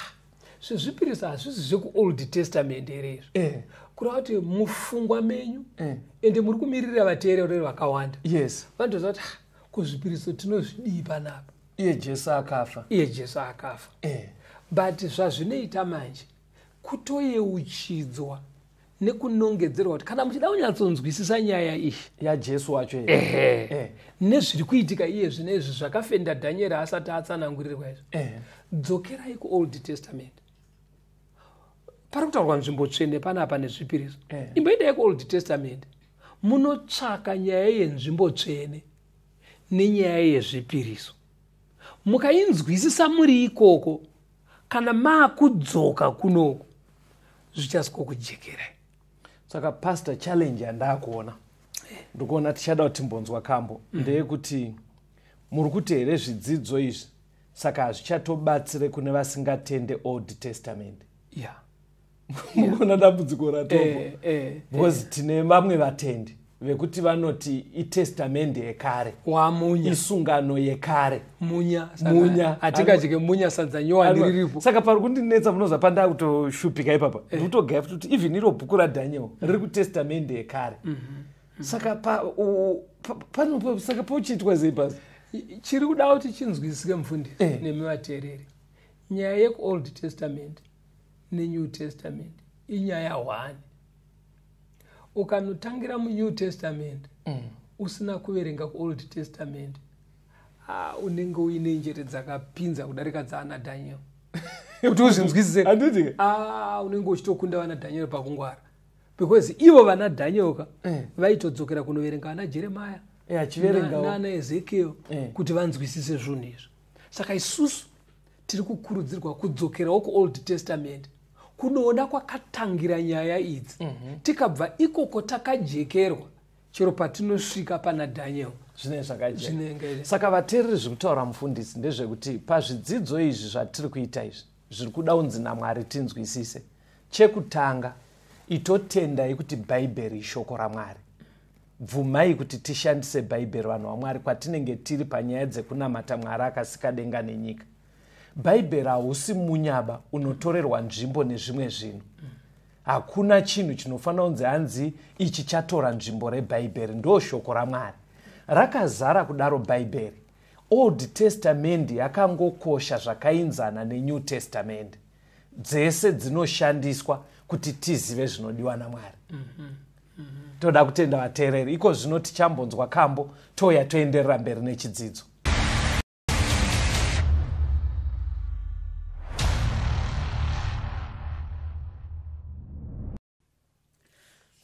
zvezvipiriso hazvisi zvekuOld Testament here izvi? Kureva kuti mufungwa menyu ende muri kumirira vateereri vakawanda. Yes. Vanotoziva kuti kuzvipiriso tinozvidii panapa? Iye Jesu akafa. Iye Jesu akafa. But zvazvinoita manje kutoyeuchidzwa nekunongedzerwa kuti kana muchida kunyatsonzwisisa nyaya iyi yaJesu wacho ehe, nezviri kuitika iye zvino izvi zvakafenda Daniel asati atsanangurirwa izvi, dzokerai kuOld Testament. Pari kutaurwa nzvimbo tsvene panapa nezvipiriso. Imboendai kuOld Testament, munotsvaka nyaya yenzvimbo tsvene nenyaya yezvipiriso. Mukainzwisisa muri ikoko, kana maakudzoka kunoku zvichasikokujekerai. Saka pastor, challenge yandakuona, ndikuona tichada kuti timbonzwa kambo, ndeyekuti muri kuti here zvidzidzo izvi saka hazvichatobatsire kune vasingatende Old Testament? Yeah. Mukuona dambudziko ratopo? Eh. Because tine vamwe vatendi vekuti vanoti itestamende yekare, Wamunya. isungano yekare. Munya. Saka Munya. Hatikadye munya, sadza nyowani riripo. Saka pari kundinetsa, munoziva pandakutoshupika ipapa, ndikutogaya futi kuti even iro bhuku raDhaniel riri kutestamende yekare. Saka panopo saka pochiitwa sei pasi? Chiri kuda kuti chinzwisike, mufundisi, nemi vateereri, nyaya yekuOld Testament neNew Testament inyaya hwani. Ukanotangira muNew Testament usina kuverenga kuOld Testament, unenge uine njere dzakapinza kudarika dzaana Daniel kuti uzvinzwisise. Handiti? Unenge uchitokunda vana Daniel pakungwara, because ivo vana Daniel ka vaitodzokera kunoverenga vana Jeremaya Achiverengawo. Nana Ezekiel kuti vanzwisise zvinhu izvi. Saka isusu tiri kukurudzirwa kudzokerawo kuOld Testament kunoona kwakatangira nyaya idzi. Tikabva ikoko takajekerwa, chero patinosvika pana Daniel zvinenge zvakajeka. Zvinenge. Saka vateereri, zviri kutaura mufundisi ndezvekuti pazvidzidzo izvi zvatiri kuita izvi, zviri kuda unzi naMwari tinzwisise, chekutanga itotendai kuti Bhaibheri ishoko raMwari. Bvumai kuti tishandise Bhaibheri, vanhu vaMwari, kwatinenge tiri panyaya dzekunamata Mwari akasika denga nenyika. Bhaibheri hausi munyaba unotorerwa nzvimbo nezvimwe zvinhu. Hakuna chinhu chinofanira kunzi hanzi ichi chatora nzvimbo reBhaibheri. Ndo shoko raMwari rakazara kudaro Bhaibheri. Old Testament yakangokosha zvakainzana neNew Testament. Dzese dzinoshandiswa kuti tizive zvinodiwa naMwari. Toda kutenda vateereri. Iko zvino tichambonzwa kambo, touya toenderera mberi nechidzidzo.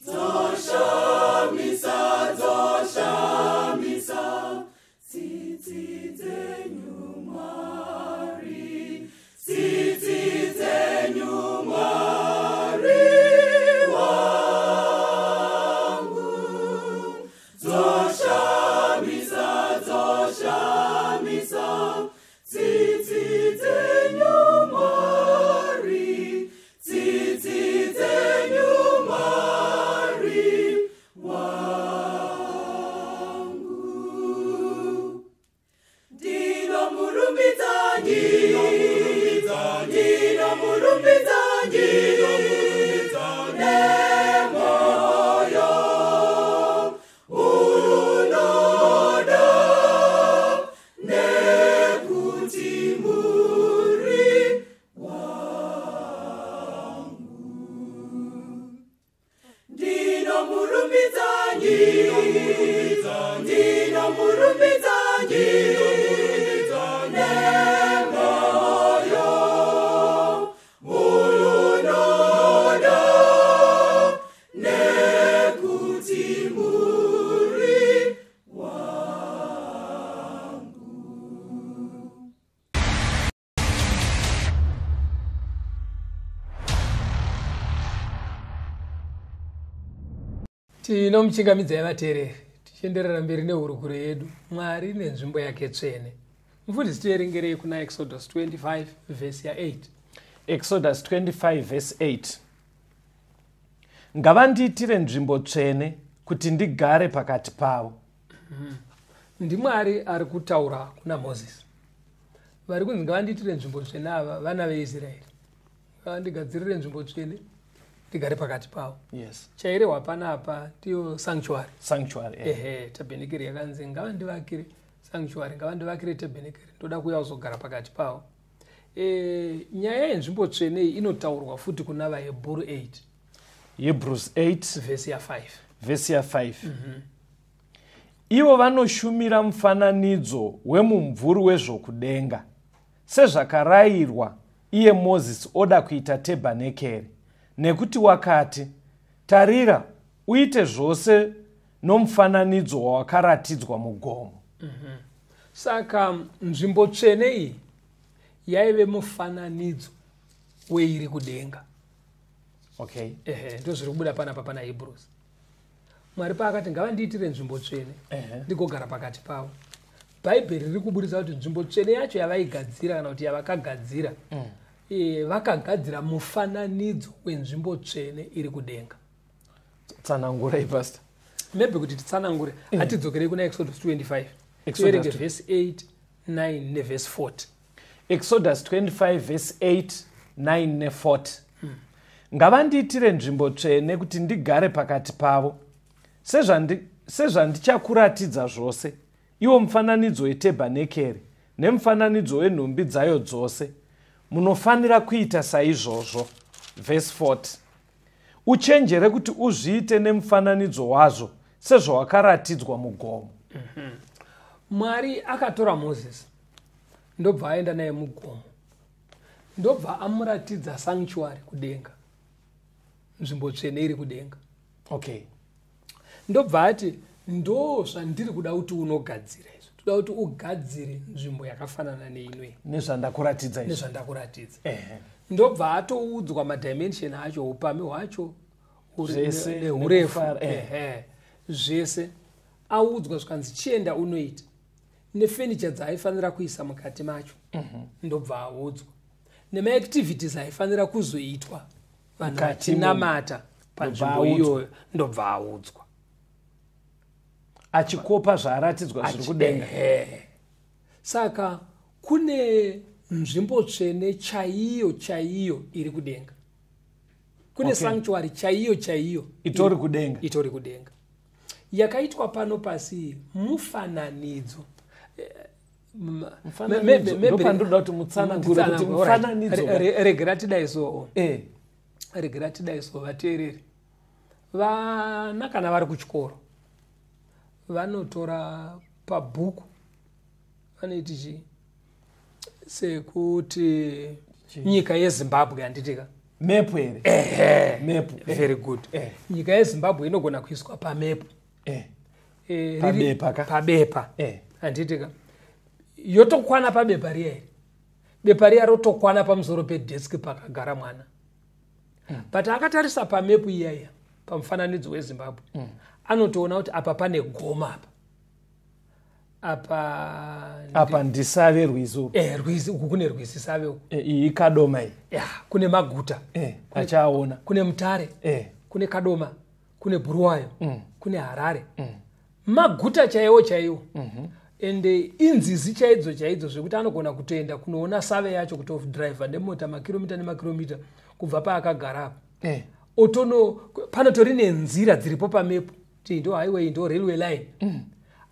Dzoshamisa tsitsi dzenyu Mwari, tsitsi dzenyu Mwari wangu. Dzoshamisa, dzoshamisa tsitsi dzenyu Mwari, tsitsi dzenyu Mwari wangu. Ndinomurumbidza, ndinomurumbidza, ndinomurumbidza, ndinomurumbidza nemoyo unoda, nekuti muri wangu. Ndinomurumbidza, ndinomurumbidza, ndinomurumbidza, ndinomurumbidza nemoyo unoda, nekuti muri wangu. Tinomuchingamidzai vateereri, tichienderera mberi nehurukuro yedu, Mwari nenzvimbo yake tsvene. Mufundisi, tiverengerei kuna Exodus 25 vhesi ya8. Exodus 25 verse 8: "Ngavandiitire nzvimbo tsvene kuti ndigare pakati pavo." NdiMwari ari kutaura kuna Mozisi. Vari kunzi ngavandiitire nzvimbo tsvene ava vana veIsraeri. Ngavandigadzirire nzvimbo tsvene ndigare pakati pavo. Chairehwa panapa ndiyo sanctuary. Sanctuary. Ehe, tabhenekeri yakanzi ngavandivakire sanctuary, ngavandivakire tabhenekeri, ndoda kuuya kuzogara pakati pavo. Nyaya yenzvimbo tsvene iyi inotaurwa futi kuna vaHebhuru 8. Hebrews 8 vhesi ya5. Vhesi ya5: "Ivo vanoshumira mufananidzo wemumvuri wezvokudenga, sezvakarayirwa iye Mozisi oda kuita tebhanekeri, nekuti wakati, 'Tarira uite zvose nomufananidzo wawakaratidzwa mugomo.'" Saka nzvimbo tsvene iyi yaive mufananidzo weiri kudenga. Ehe, ndozviri kubuda panapa pana Hebrews. Mwari paakati ngavandiitire nzvimbo tsvene ndigogara pakati pavo, Bhaibheri riri kuburisa kuti nzvimbo tsvene yacho yavaigadzira kana kuti yavakagadzira. Vakagadzira mufananidzo wenzvimbo tsvene iri kudenga. Tsanangurai, pastor. Maybe kuti titsanangure, hatidzokerei kuna Exodus 25. Exodus Tiverenge vhesi 8, 9 nevhesi 40. Exodus 25 verse 8, 9 ne40. Ngavandiitire nzvimbo tsvene kuti ndigare pakati pavo, sezvandichakuratidza zvose, iwo mufananidzo wetebhanekeri nemufananidzo wenhumbi dzayo dzose. Munofanira kuita saizvozvo. Vhesi 40: uchenjere kuti uzviite nemufananidzo wazvo sezvawakaratidzwa mugomo. Mwari akatora Mozisi, ndobva aenda naye mugomo, ndobva amuratidza sanctuary kudenga, nzvimbo tsvene iri kudenga. Ndobva ati, ndo zvandiri kuda kuti unogadzira izvo, toda kuti ugadzire nzvimbo yakafanana neinoi. Nezvandakuratidza izvi. Nezvandakuratidza. Ndobva atoudzwa madimension acho, upami hwacho, Zvese, neurefu. nekufara. Ehe, zvese audzwa, zvikanzi chienda unoita, nefenicha dzaaifanira kuisa mukati macho. Ndobva audzwa nemaactivities aifanira kuzoitwa vanhu Mukati. vachinamata panzvimbo audzwa. iyoyo. Ndobva audzwa. Achikopa zvaaratidzwa zviri kudenga. Ehe. Saka kune nzvimbo tsvene chaiyo chaiyo iri kudenga, kune sanctuary chaiyo chaiyo. Itori kudenga. Itori kudenga. Yakaitwa pano pasi mufananidzo. Mufananidzo. Ndopandinoda kuti mutsanangure kuti Nditsanangure, alright. mufananidzo. Regera tidai so, regera tidai so, vateereri. Vana kana vari kuchikoro vanotora pabhuku, vanoiti chii, sekuti nyika yeZimbabwe, handitika? Mepu here? Mepu. Very good. Nyika yeZimbabwe inogona kuiswa pamepu. Pabepa ka? Pabepa. Handitika yotokwana pabepa riya iri? Bepa riya rotokwana pamusoro pedeski pakagara mwana. But akatarisa pamepu iya iya, pamufananidzo weZimbabwe, anotoona kuti apa pane goma, apa apa Apa ndisave rwizi urwu. Rwizi uku, kune rwizi Save uku. Iyi Kadoma iyi. Ya, kune maguta. Achaona. Kune Mutare, kune Kadoma, kune Bhuruwayo, kune Harare. Maguta chaiwo chaiwo. Ende inzizi chaidzo chaidzo, zvekuti anogona kutoenda kunoona Save yacho, kutodhiraivha nemota makiromita nemakiromita kubva paakagara apa. Otono panotori nenzira dziripo pamepu, kuti ndo highway, ndo railway line.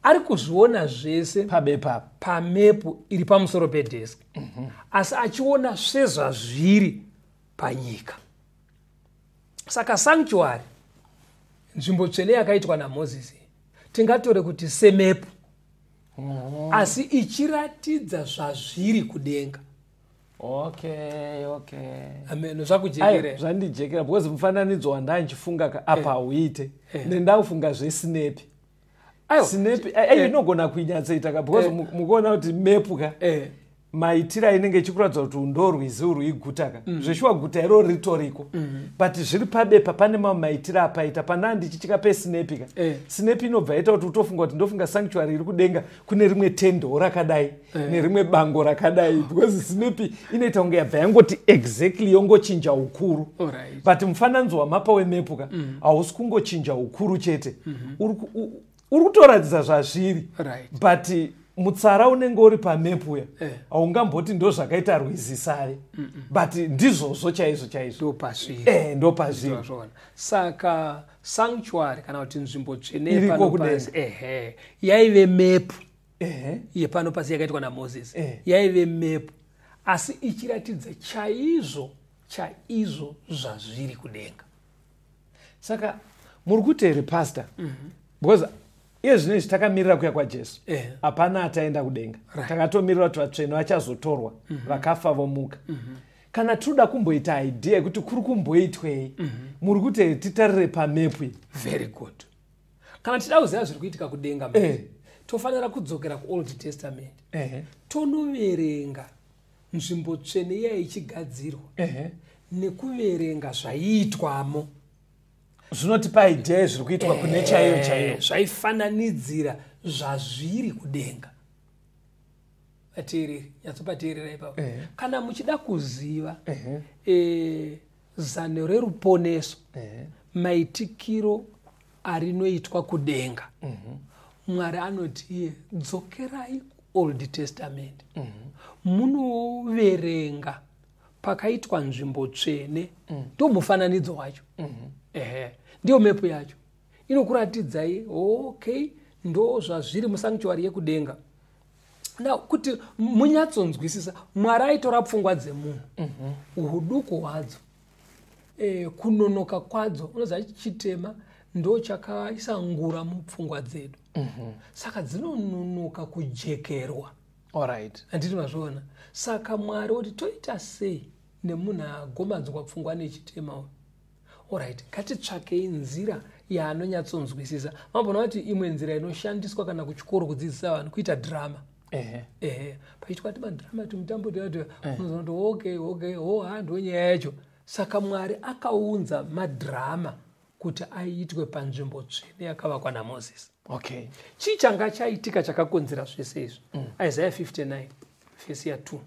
Ari kuzviona zvese. Pabepa apa. Pamepu iri pamusoro pedesk, asi achiona sezvazviri panyika. Saka sanctuary, nzvimbo tsvene yakaitwa naMozisi, tingatore kuti semepu, asi ichiratidza zvazviri kudenga. Okay. Amen. Aiwa, Zvakujekere? Zvandijekera, because mufananidzo wandanchifunga ka apa hauite. Nendakufunga zvesinepi. Aiwa. Sinepi ai inogona kuinyatsoita ka, because mukuona kuti mepu ka, maitiro ainenge ichikuratidza kuti ndo rwizi urwu, iguta ka. Zveshuwa guta iroro ritoriko, but zviri pabepa pane mamwe maitiro apaita. Pana ndichitya pesinepi ka. Sinepi inobva yaita kuti utofunga kuti ndofunga sanctuary iri kudenga kune rimwe tendo rakadai nerimwe bango rakadai, because sinepi inoita kunge yabva yangoti exactly yongochinja ukuru. But mufananidzo wamapa wemepu ka hausi kungochinja ukuru chete, uri kutoratidza zvazviri. But mutsara unenge uri pamepu uya haungamboti ndo zvakaita rwizi Save, but ndizvozvo chaizvo chaizvo. Ndopazviri. Ndo pazviri. Ndozvona. Saka sanctuary kana kuti nzvimbo tsvene Iriko yepano kudenga. pasi, ehe, yaive mepu yepano pasi yakaitwa naMozisi. Yaive mepu, asi ichiratidza chaizvo chaizvo zvazviri kudenga. Saka muri kuti here, pastor, because iye zvino izvi takamirira kuya kwaJesu, hapana ataenda kudenga. Takatomirira kuti vatsvene vachazotorwa, vakafa vomuka. Kana tinoda kumboita idea yekuti kuri kumboitwei, muri kuti here titarire pamepu iyi? Very good. Kana tichida kuziva zviri kuitika kudenga manje, tofanira kudzokera kuOld Testament, tonoverenga nzvimbo tsvene iya ichigadzirwa nekuverenga zvaiitwamo. Zvinotipa idea yezviri kuitwa kune chaiyo chaiyo. Zvaifananidzira zvazviri kudenga. Vateereri, nyatsopateerera ipapo. Ehe. Kana muchida kuziva Ehe. zano reruponeso, Ehe. maitikiro arinoitwa kudenga, Mwari anoti iye, dzokerai kuOld Testament, munoverenga pakaitwa nzvimbo tsvene. Ndo mufananidzo wacho. Ehe, ndiyo mepu yacho inokuratidzai. Okay, ndo zvazviri musanctuary yekudenga. Now, kuti munyatsonzwisisa, Mwari aitora pfungwa dzemunhu, uduku hwadzo, kunonoka kwadzo. Unoziva, chitema ndo chakaisa ngura mupfungwa dzedu, saka dzinononoka kujekerwa. Alright. Handiti mazviona? Saka Mwari oti, toita sei nemunhu agomadzwa pfungwa nechitema uyu? Alright, ngatitsvakei nzira yaanonyatsonzwisisa. Mambona kuti imwe nzira inoshandiswa kana kuchikoro kudzidzisa vanhu kuita dhirama. Ehe. Ehe, paitwa ti madhirama, tumutambo tuyati, unozoona kuti okay, ho ha, ndo nyaya yacho. Saka Mwari akaunza madhirama kuti aitwe panzvimbo tsvene yakavakwa naMozisi. Okay. Chii changa chaitika chakakonzera zvese izvi? Isaiah 59 vhesi ya2.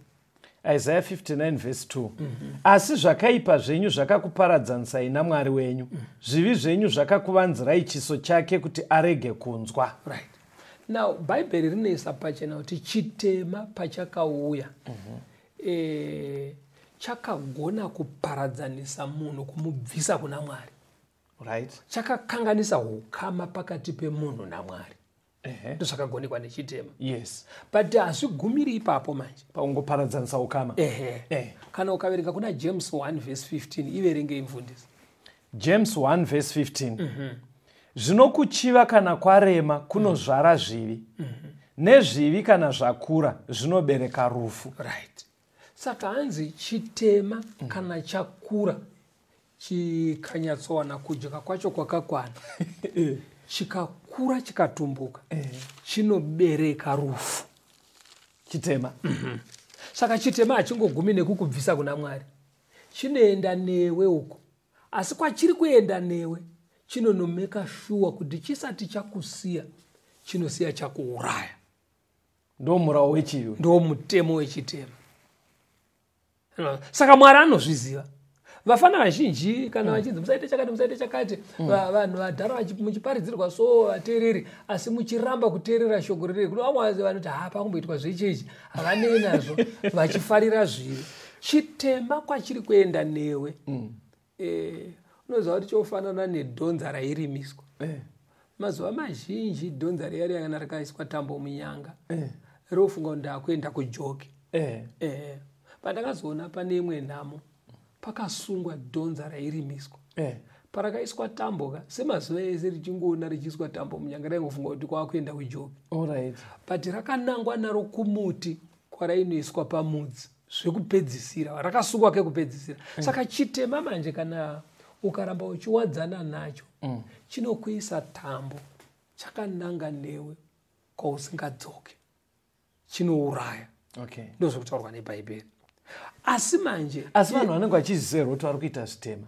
Isaiah 59 vhesi 2: Asi zvakaipa zvenyu zvakakuparadzanisai naMwari wenyu, zvivi zvenyu zvakakuvanzirai chiso chake kuti arege kunzwa. Right, now Bhaibheri rinoisa pachena kuti chitema pachakauya, chakagona kuparadzanisa munhu, kumubvisa kuna Mwari. Chakakanganisa ukama pakati pemunhu naMwari. Ndozvakagonekwa nechitema. But hazvigumiri ipapo manje. Paungoparadzanisa ukama. Ehe. Kana ukaverenga kuna James 1 vhesi 15, iverengei, mufundisi. James 1 vhesi 15: Zvino kuchiva kana kwarema kunozvara zvivi, nezvivi kana zvakura zvinobereka rufu. Right, saka hanzi chitema kana chakura, chikanyatsowana kudya kwacho kwakakwana, chikakura, chikatumbuka, chinobereka rufu. Chitema. Saka chitema hachingogumi nekukubvisa kuna Mwari, chinoenda newe uko. Asi kwachiri kuenda newe, chinonomeka shuwa kuti chisati chakusiya, chinosiya chakuuraya. Ndo murawo wechivi. Ndo mutemo wechitema. Saka Mwari anozviziva. Vafana vazhinji kana vachinzi musaite chakati, musaite chakati, vanhu vadhara muchiparidzirwa so, vateereri, asi muchiramba kuteerera shoko riri. Kuno vamwe vanoti, ha, pakumboitwa zvechechi, havanei nazvo, vachifarira zvivi. Chitema kwachiri kuenda newe, unoziva kuti chofanana nedhonza rairimiswa. Mazuva mazhinji dhonza riya riya, kana rakaiswa tambo munyanga, rofunga kuti ndakuenda kujoki. Pandakazoona pane imwe nhamo, pakasungwa dhonza rairimiswa. Parakaiswa tambo ka, semazuva ese richingoona richiiswa tambo munyanga, raingofunga kuti kwakuenda kujoki. But rakanangwa naro kumuti kwarainoiswa pamudzi zvekupedzisira, rakasungwa kekupedzisira. Saka chitema manje, kana ukaramba uchiwadzana nacho, chinokuisa tambo chakananga newe kwausingadzoki, chinouraya. Ndozvokutaurwa neBhaibheri. Asi manje Asi vanhu vanenge vachiziva here kuti vari kuita zvitema?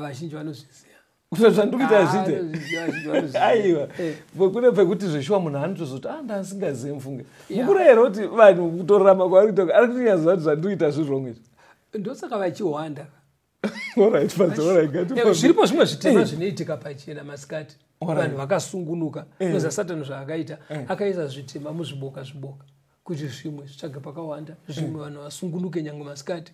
Vazhinji vanozviziva. Kuti zvandiri kuita Ah, zviite? vanozviziva, vazhinji vanozviziva. Aiwa, kune pekuti zveshuwa munhu anotozoti, a, ndasingazivi, mufunge. Mukuru here kuti vanhu kutorarama kwavari kuita ari kutonyaziva kuti zvandiri kuita zviri wrong izvi? Ndosaka vachiwanda. Alright, Pastor, alright, ngatifambe. Zviripo zvimwe zvitema zvinoitika pachena masikati, vanhu vakasungunuka. Unoziva Satani zvaakaita? Akaisa zvitema muzviboka zviboka kuti zvimwe zvitsvage pakawanda, zvimwe vanhu vasungunuke nyange masikati.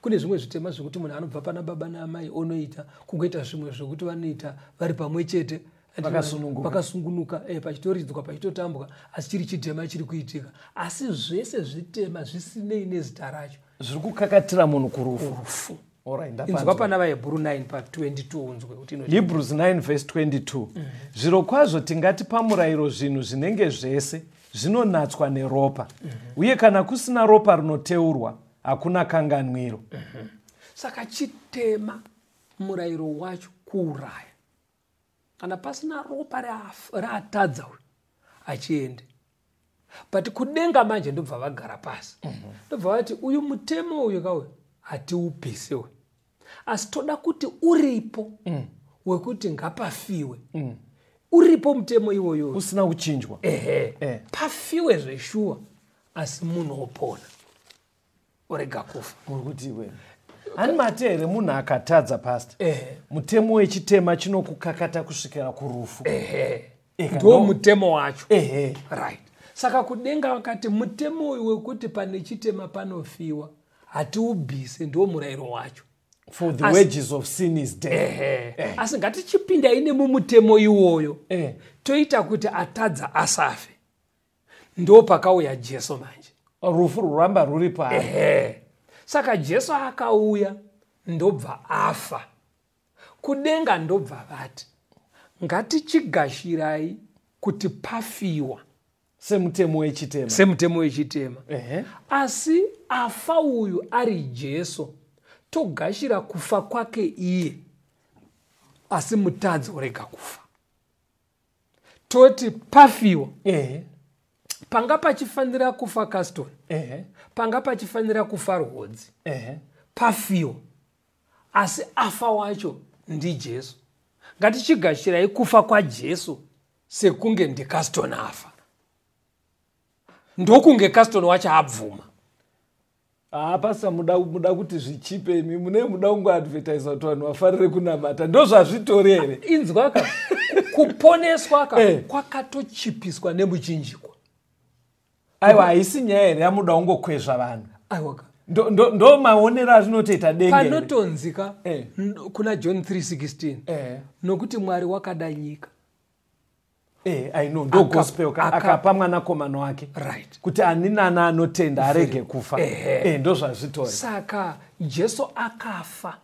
Kune zvimwe zvitema zvekuti munhu anobva pana baba naamai onoita, kungoita zvimwe zvekuti vanoita vari pamwe chete. Vakasununguka. Vakasungunuka, pachitoridzwa, pachitotambwa, asi chiri chitema chiri kuitika. Asi zvese zvitema zvisinei nezita racho. Zviri kukakatira munhu kurufu. Rufu. Alright, Inzwa ndapanzwa. pana vaHebhuru 9 pa22, unzwe kuti inoti. Hebrews 9 verse 22: Zviro kwazvo tingati pamurayiro zvinhu zvinenge zvese zvinonatswa neropa, uye kana kusina ropa rinoteurwa, hakuna kanganwiro. Saka chitema, murayiro wacho kuuraya. Kana pasina ropa raatadza uyu, achiende. But kudenga manje ndobva vagara pasi, ndobva vati, uyu mutemo uyu kauyu hatiupise uyu, asi toda kuti uripo wekuti ngapafiwe. Uripo mutemo iwoyo. Usina kuchinjwa. Ehe. Pafiwe zveshuwa. Asi munhu opona, orega kufa. Uri kuti iwe hani mati here munhu akatadza, pastor? Ehe. Mutemo wechitema chinokukakata kusvikira kurufu. Ehe. Eka, Ndo mutemo wacho. Right, saka kudenga vakati mutemo uyu wekuti pane chitema panofiwa hatiubvise, ndo murayiro wacho. For the wages of sin is death. Ehe. Asi ngatichipindai nemumutemo iwoyo, toita kuti atadza asafe. Ndo pakauya Jesu manje. Rufu ruramba ruri paari. Ehe. Saka Jesu akauya, ndobva afa. Kudenga ndobva vati ngatichigashirai kuti pafiwa semutemo wechitema. Semutemo wechitema. Asi afa uyu ari Jesu, togashira kufa kwake iye, asi mutadzi orega kufa. Toti pafiwa, panga pachifanira kufa Caston, panga pachifanira kufa Rwodzi, pafiwa, asi afa wacho ndiJesu. Ngatichigashirai kufa kwaJesu sekunge ndiCaston afa, ndokunge Caston wacho abvuma. Haa, pastor, muda kuti zvichipe imi mune muda kungoadvertisa kuti vanhu vafarire kunamata, ndo zvazvitori here? Inzwa ka, kuponeswa ka kwakatochipiswa nemuchinjikwa. Aiwa, haisi nyaya here yamuda kungokwezva vanhu? Aiwa ka. Ndo maonero azvinotoita denga here? Panotonzika kuna John 3:16, nokuti Mwari wakada nyika. I know, ndo gospel ka, akapa mwanakomana wake kuti ani nani anotenda arege kufa. Ndo zvazvitori. Saka Jesu akafa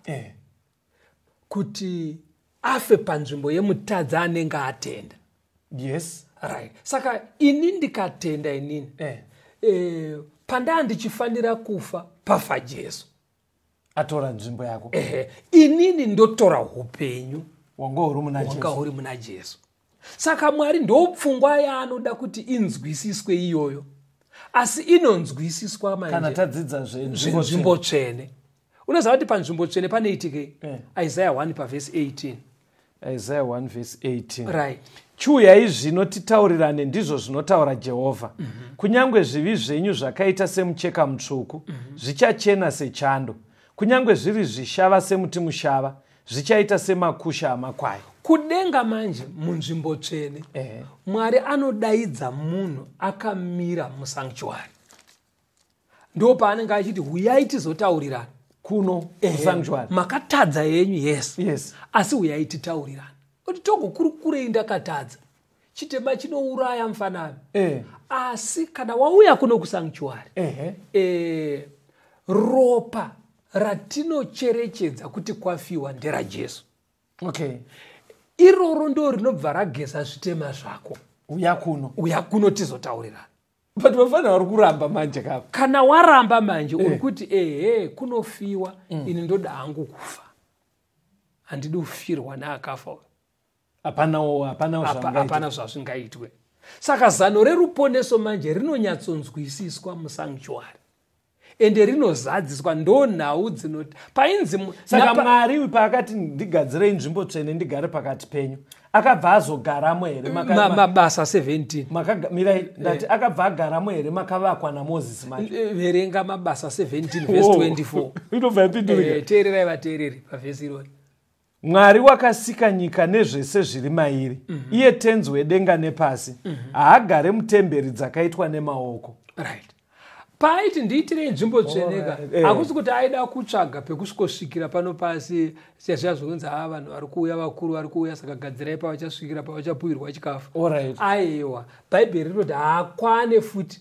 kuti afe panzvimbo yemutadzi anenge atenda. Right, saka ini ndikatenda inini, pandaa ndichifanira kufa, pafa Jesu. Atora nzvimbo yako. Ehe, inini ndotora upenyu wanga uri muna wanga Jesu. huri muna Jesu. Saka Mwari ndopfungwa yaanoda kuti inzwisiswe iyoyo, asi inonzwisiswa kana manje tadzidza zve zvinzvimbo tsvene. Unoziva kuti panzvimbo tsvene panoitikei? Isaya 1 pavhesi 18. Isaiah 1 verse 18. Chiuyai zvino titaurirane, ndizvo zvinotaura Jehovha. Kunyange zvivi zvenyu zvakaita semucheka mutsvuku, zvichachena sechando. Kunyange zviri zvishava semuti mushava, zvichaita semakusha amakwai. Kudenga manje, munzvimbo tsvene, Mwari anodaidza munhu akamira musanctuary. Ndo paanenge achiti huyai tizotaurirana. Kuno kusanctuary. Makatadza yenyu, yes, asi huyai titaurirana kuti togokurukurei. Ndakatadza, chitema chinouraya mufanami. Asi kana wauya kuno kusanctuary, ropa ratinocherechedza kuti kwafiwa nderaJesu. Iroro ndo rinobva rageza zvitema zvako. Uya kuno. Uya kuno tizotaurirana. But vafanira vari kuramba manje kapa. Kana waramba manje, uri kuti ehe, kunofiwa, ini ndoda hangu kufa, handidi kufirwa neakafa uyu. Hapanawo, hapanawo zvangaita. Hapana zvazvingaitwe. Saka zano reruponeso manje rinonyatsonzwisiswa musanctuary, ende rinozadziswa. Ndo nhau dzinoti painzi Saka Mwari uyu paakati ndigadzirei nzvimbo tsvene ndigare pakati penyu, akabva azogaramo here? Mabasa 17. Mirai, ndati akabva agaramo here makavakwa naMozisi manje? Verenga Mabasa 17 verse 24. Inobva yapindurika. Teererai vateereri pavhesi irori. Mwari wakasika nyika nezvese zviri mairi, iye tenzi wedenga nepasi, haagare mutemberi dzakaitwa nemaoko. Right, paaiti ndiitirei nzvimbo tsveneka, hakusi kuti aida kutsvaga pekusvikosvikira pano pasi, sezviya zvokunzi ha, vanhu vari kuuya, vakuru vari kuuya, saka gadzirai pavachasvikira, pavachapuhirwa chikafu. Aiwa, Bhaibheri rinoti haakwane futi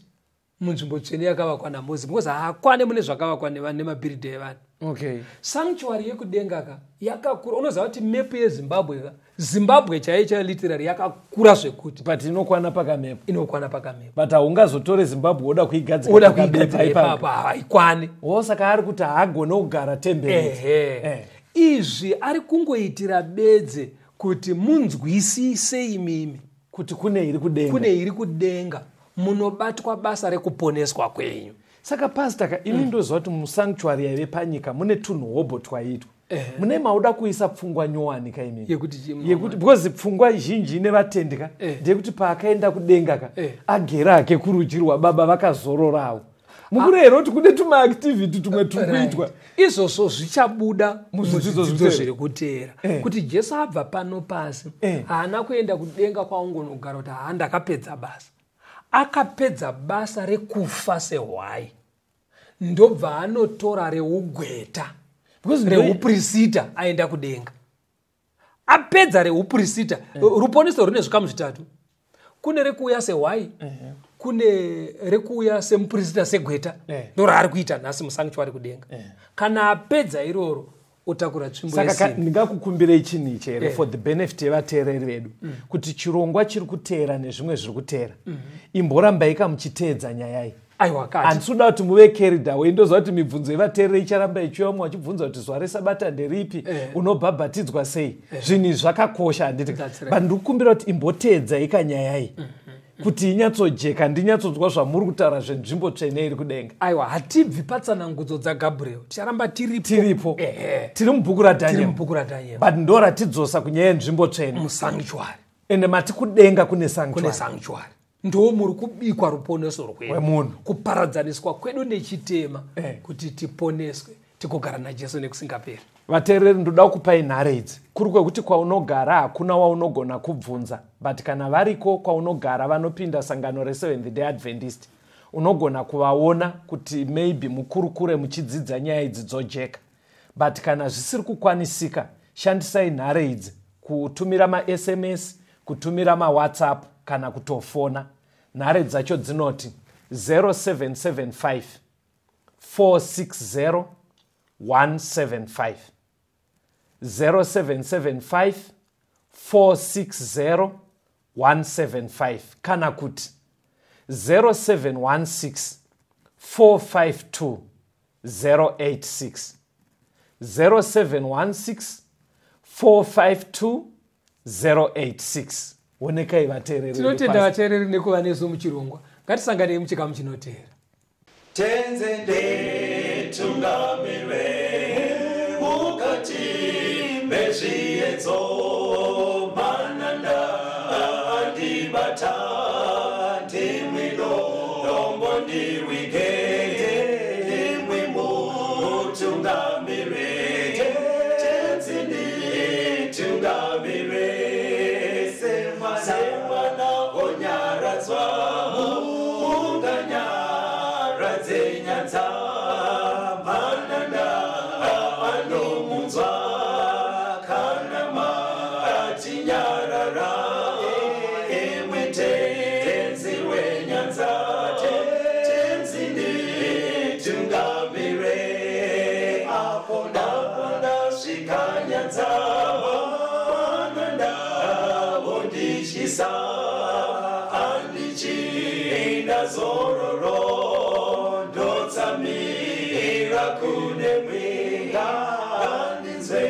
munzvimbo tsvene yakavakwa naMozisi, because haakwane mune zvakavakwa nemabhiridha evanhu. Sanctuary yekudenga ka yakakura. Unoziva kuti mepu yeZimbabwe ka, Zimbabwe chaiyo chaiyo, literary yakakura zvekuti But inokwana pakamepo. Inokwana pakamepo. But haungazotore Zimbabwe woda kuigadzika Oda pakabepa kuigadzira ipapo. ipapo, haikwani. Wo, saka ari kuti haagone kugara temberi. Ehe. Izvi ari kungoitira bedze kuti munzwisise imimi kuti kune iri kudenga. Kune iri kudenga munobatwa basa rekuponeswa kwenyu. Saka pastor ka, ini ndoziva kuti musanctuary yaive panyika mune tunhu hobho twaiitwa. Mune mauda kuisa pfungwa nyowani ka imimi. Yekuti chii? Yekuti because pfungwa zhinji ine vatendi ka ndeyekuti paakaenda kudenga ka, agere hake kurudyi rwababa, vakazororawo. Mukureva kuti kune tumaactivity tumwe turi kuitwa? Right. Izvozvo zvichabuda muzvidzidzo muzvidzidzo zviri zviri kuteera, kuti Jesu abva pano pasi, haana kuenda kudenga kwaungonogara kuti haa, ndakapedza basa. Akapedza basa rekufa sehwai, ndobva anotora reugweta, Because reupurisita, aenda kudenga apedza reupurisita. Ruponeso rune zvikamu zvitatu: kune rekuuya sehwai, kune rekuuya semupurisita, segweta, ndo raari kuita nhasi musanctuary kudenga. Kana apedza iroro, otakura tsvimbo Saka yesimbi. Ndingakukumbirei chinhu ichi here, for the benefit yevateereri vedu, kuti chirongwa chiri kuteera nezvimwe zviri kuteera, imborambai kamuchiteedza nyaya iyi. Aiwa, kati Handisi kuda kuti muve carried away. Ndoziva kuti mibvunzo yevateereri icharamba ichiuya, vamwe vachibvunza kuti zuva resabata nderipi, unobhabhatidzwa sei. Zvinhu izvi zvakakosha, handiti? That's right. But ndiri kukumbira kuti imboteedzai kanyaya iyi kuti inyatsojeka, ndinyatsonzwa zvamuri kutaura zvenzvimbo tsvene iri kudenga. Aiwa, hatibvi patsanangudzo dzaGabriel, ticharamba tiripo. Tiripo. Ehe. Tiri mubhuku Tiri raDhaniel. mubhuku raDhaniel. But ndo ratidzosa kunyaya yenzvimbo tsvene. Musanctuary. Ende mati kudenga kune Kune sanctuary. Sanctuary ndo muri kubikwa ruponeso rwedu, Rwemunhu. kuparadzaniswa kwedu nechitema, kuti tiponeswe, tigogara naJesu nekusingaperi. Vateereri, ndoda kukupai nhare idzi. Kuri kwekuti kwaunogara hakuna waunogona kubvunza, but kana variko kwaunogara vanopinda sangano reSeventh Day Adventist, unogona kuvaona kuti maybe mukurukure muchidzidza nyaya idzi dzojeka. But kana zvisiri kukwanisika, shandisai nhare idzi kutumira maSMS, kutumira maWhatsApp kana kutofona. Nhare dzacho dzinoti 0775 460 175, 0775 460 175, kana kuti 0716 452 086, 0716 452 086. Onekai vateereri. Tinotenda vateereri nekuva nesu muchirongwa. Ngatisanganei muchikamu chinoteera. Tenze nditungamire mukati mezviedzo, mananda andibata, ndimwi dombo ndiwige, ndimwi mutungamire. Tenzi nditungamire, semwana onyaradzwa munganyaradze nyanza, mananda anomunzwa kana matinyarara, imwe Tenzi wenyanza. Tenzi nditungamire, apo ndasvika nyanza, mananda vondityisa, handichina zororo, ndotsamira kune mwenga, ngandinzwe.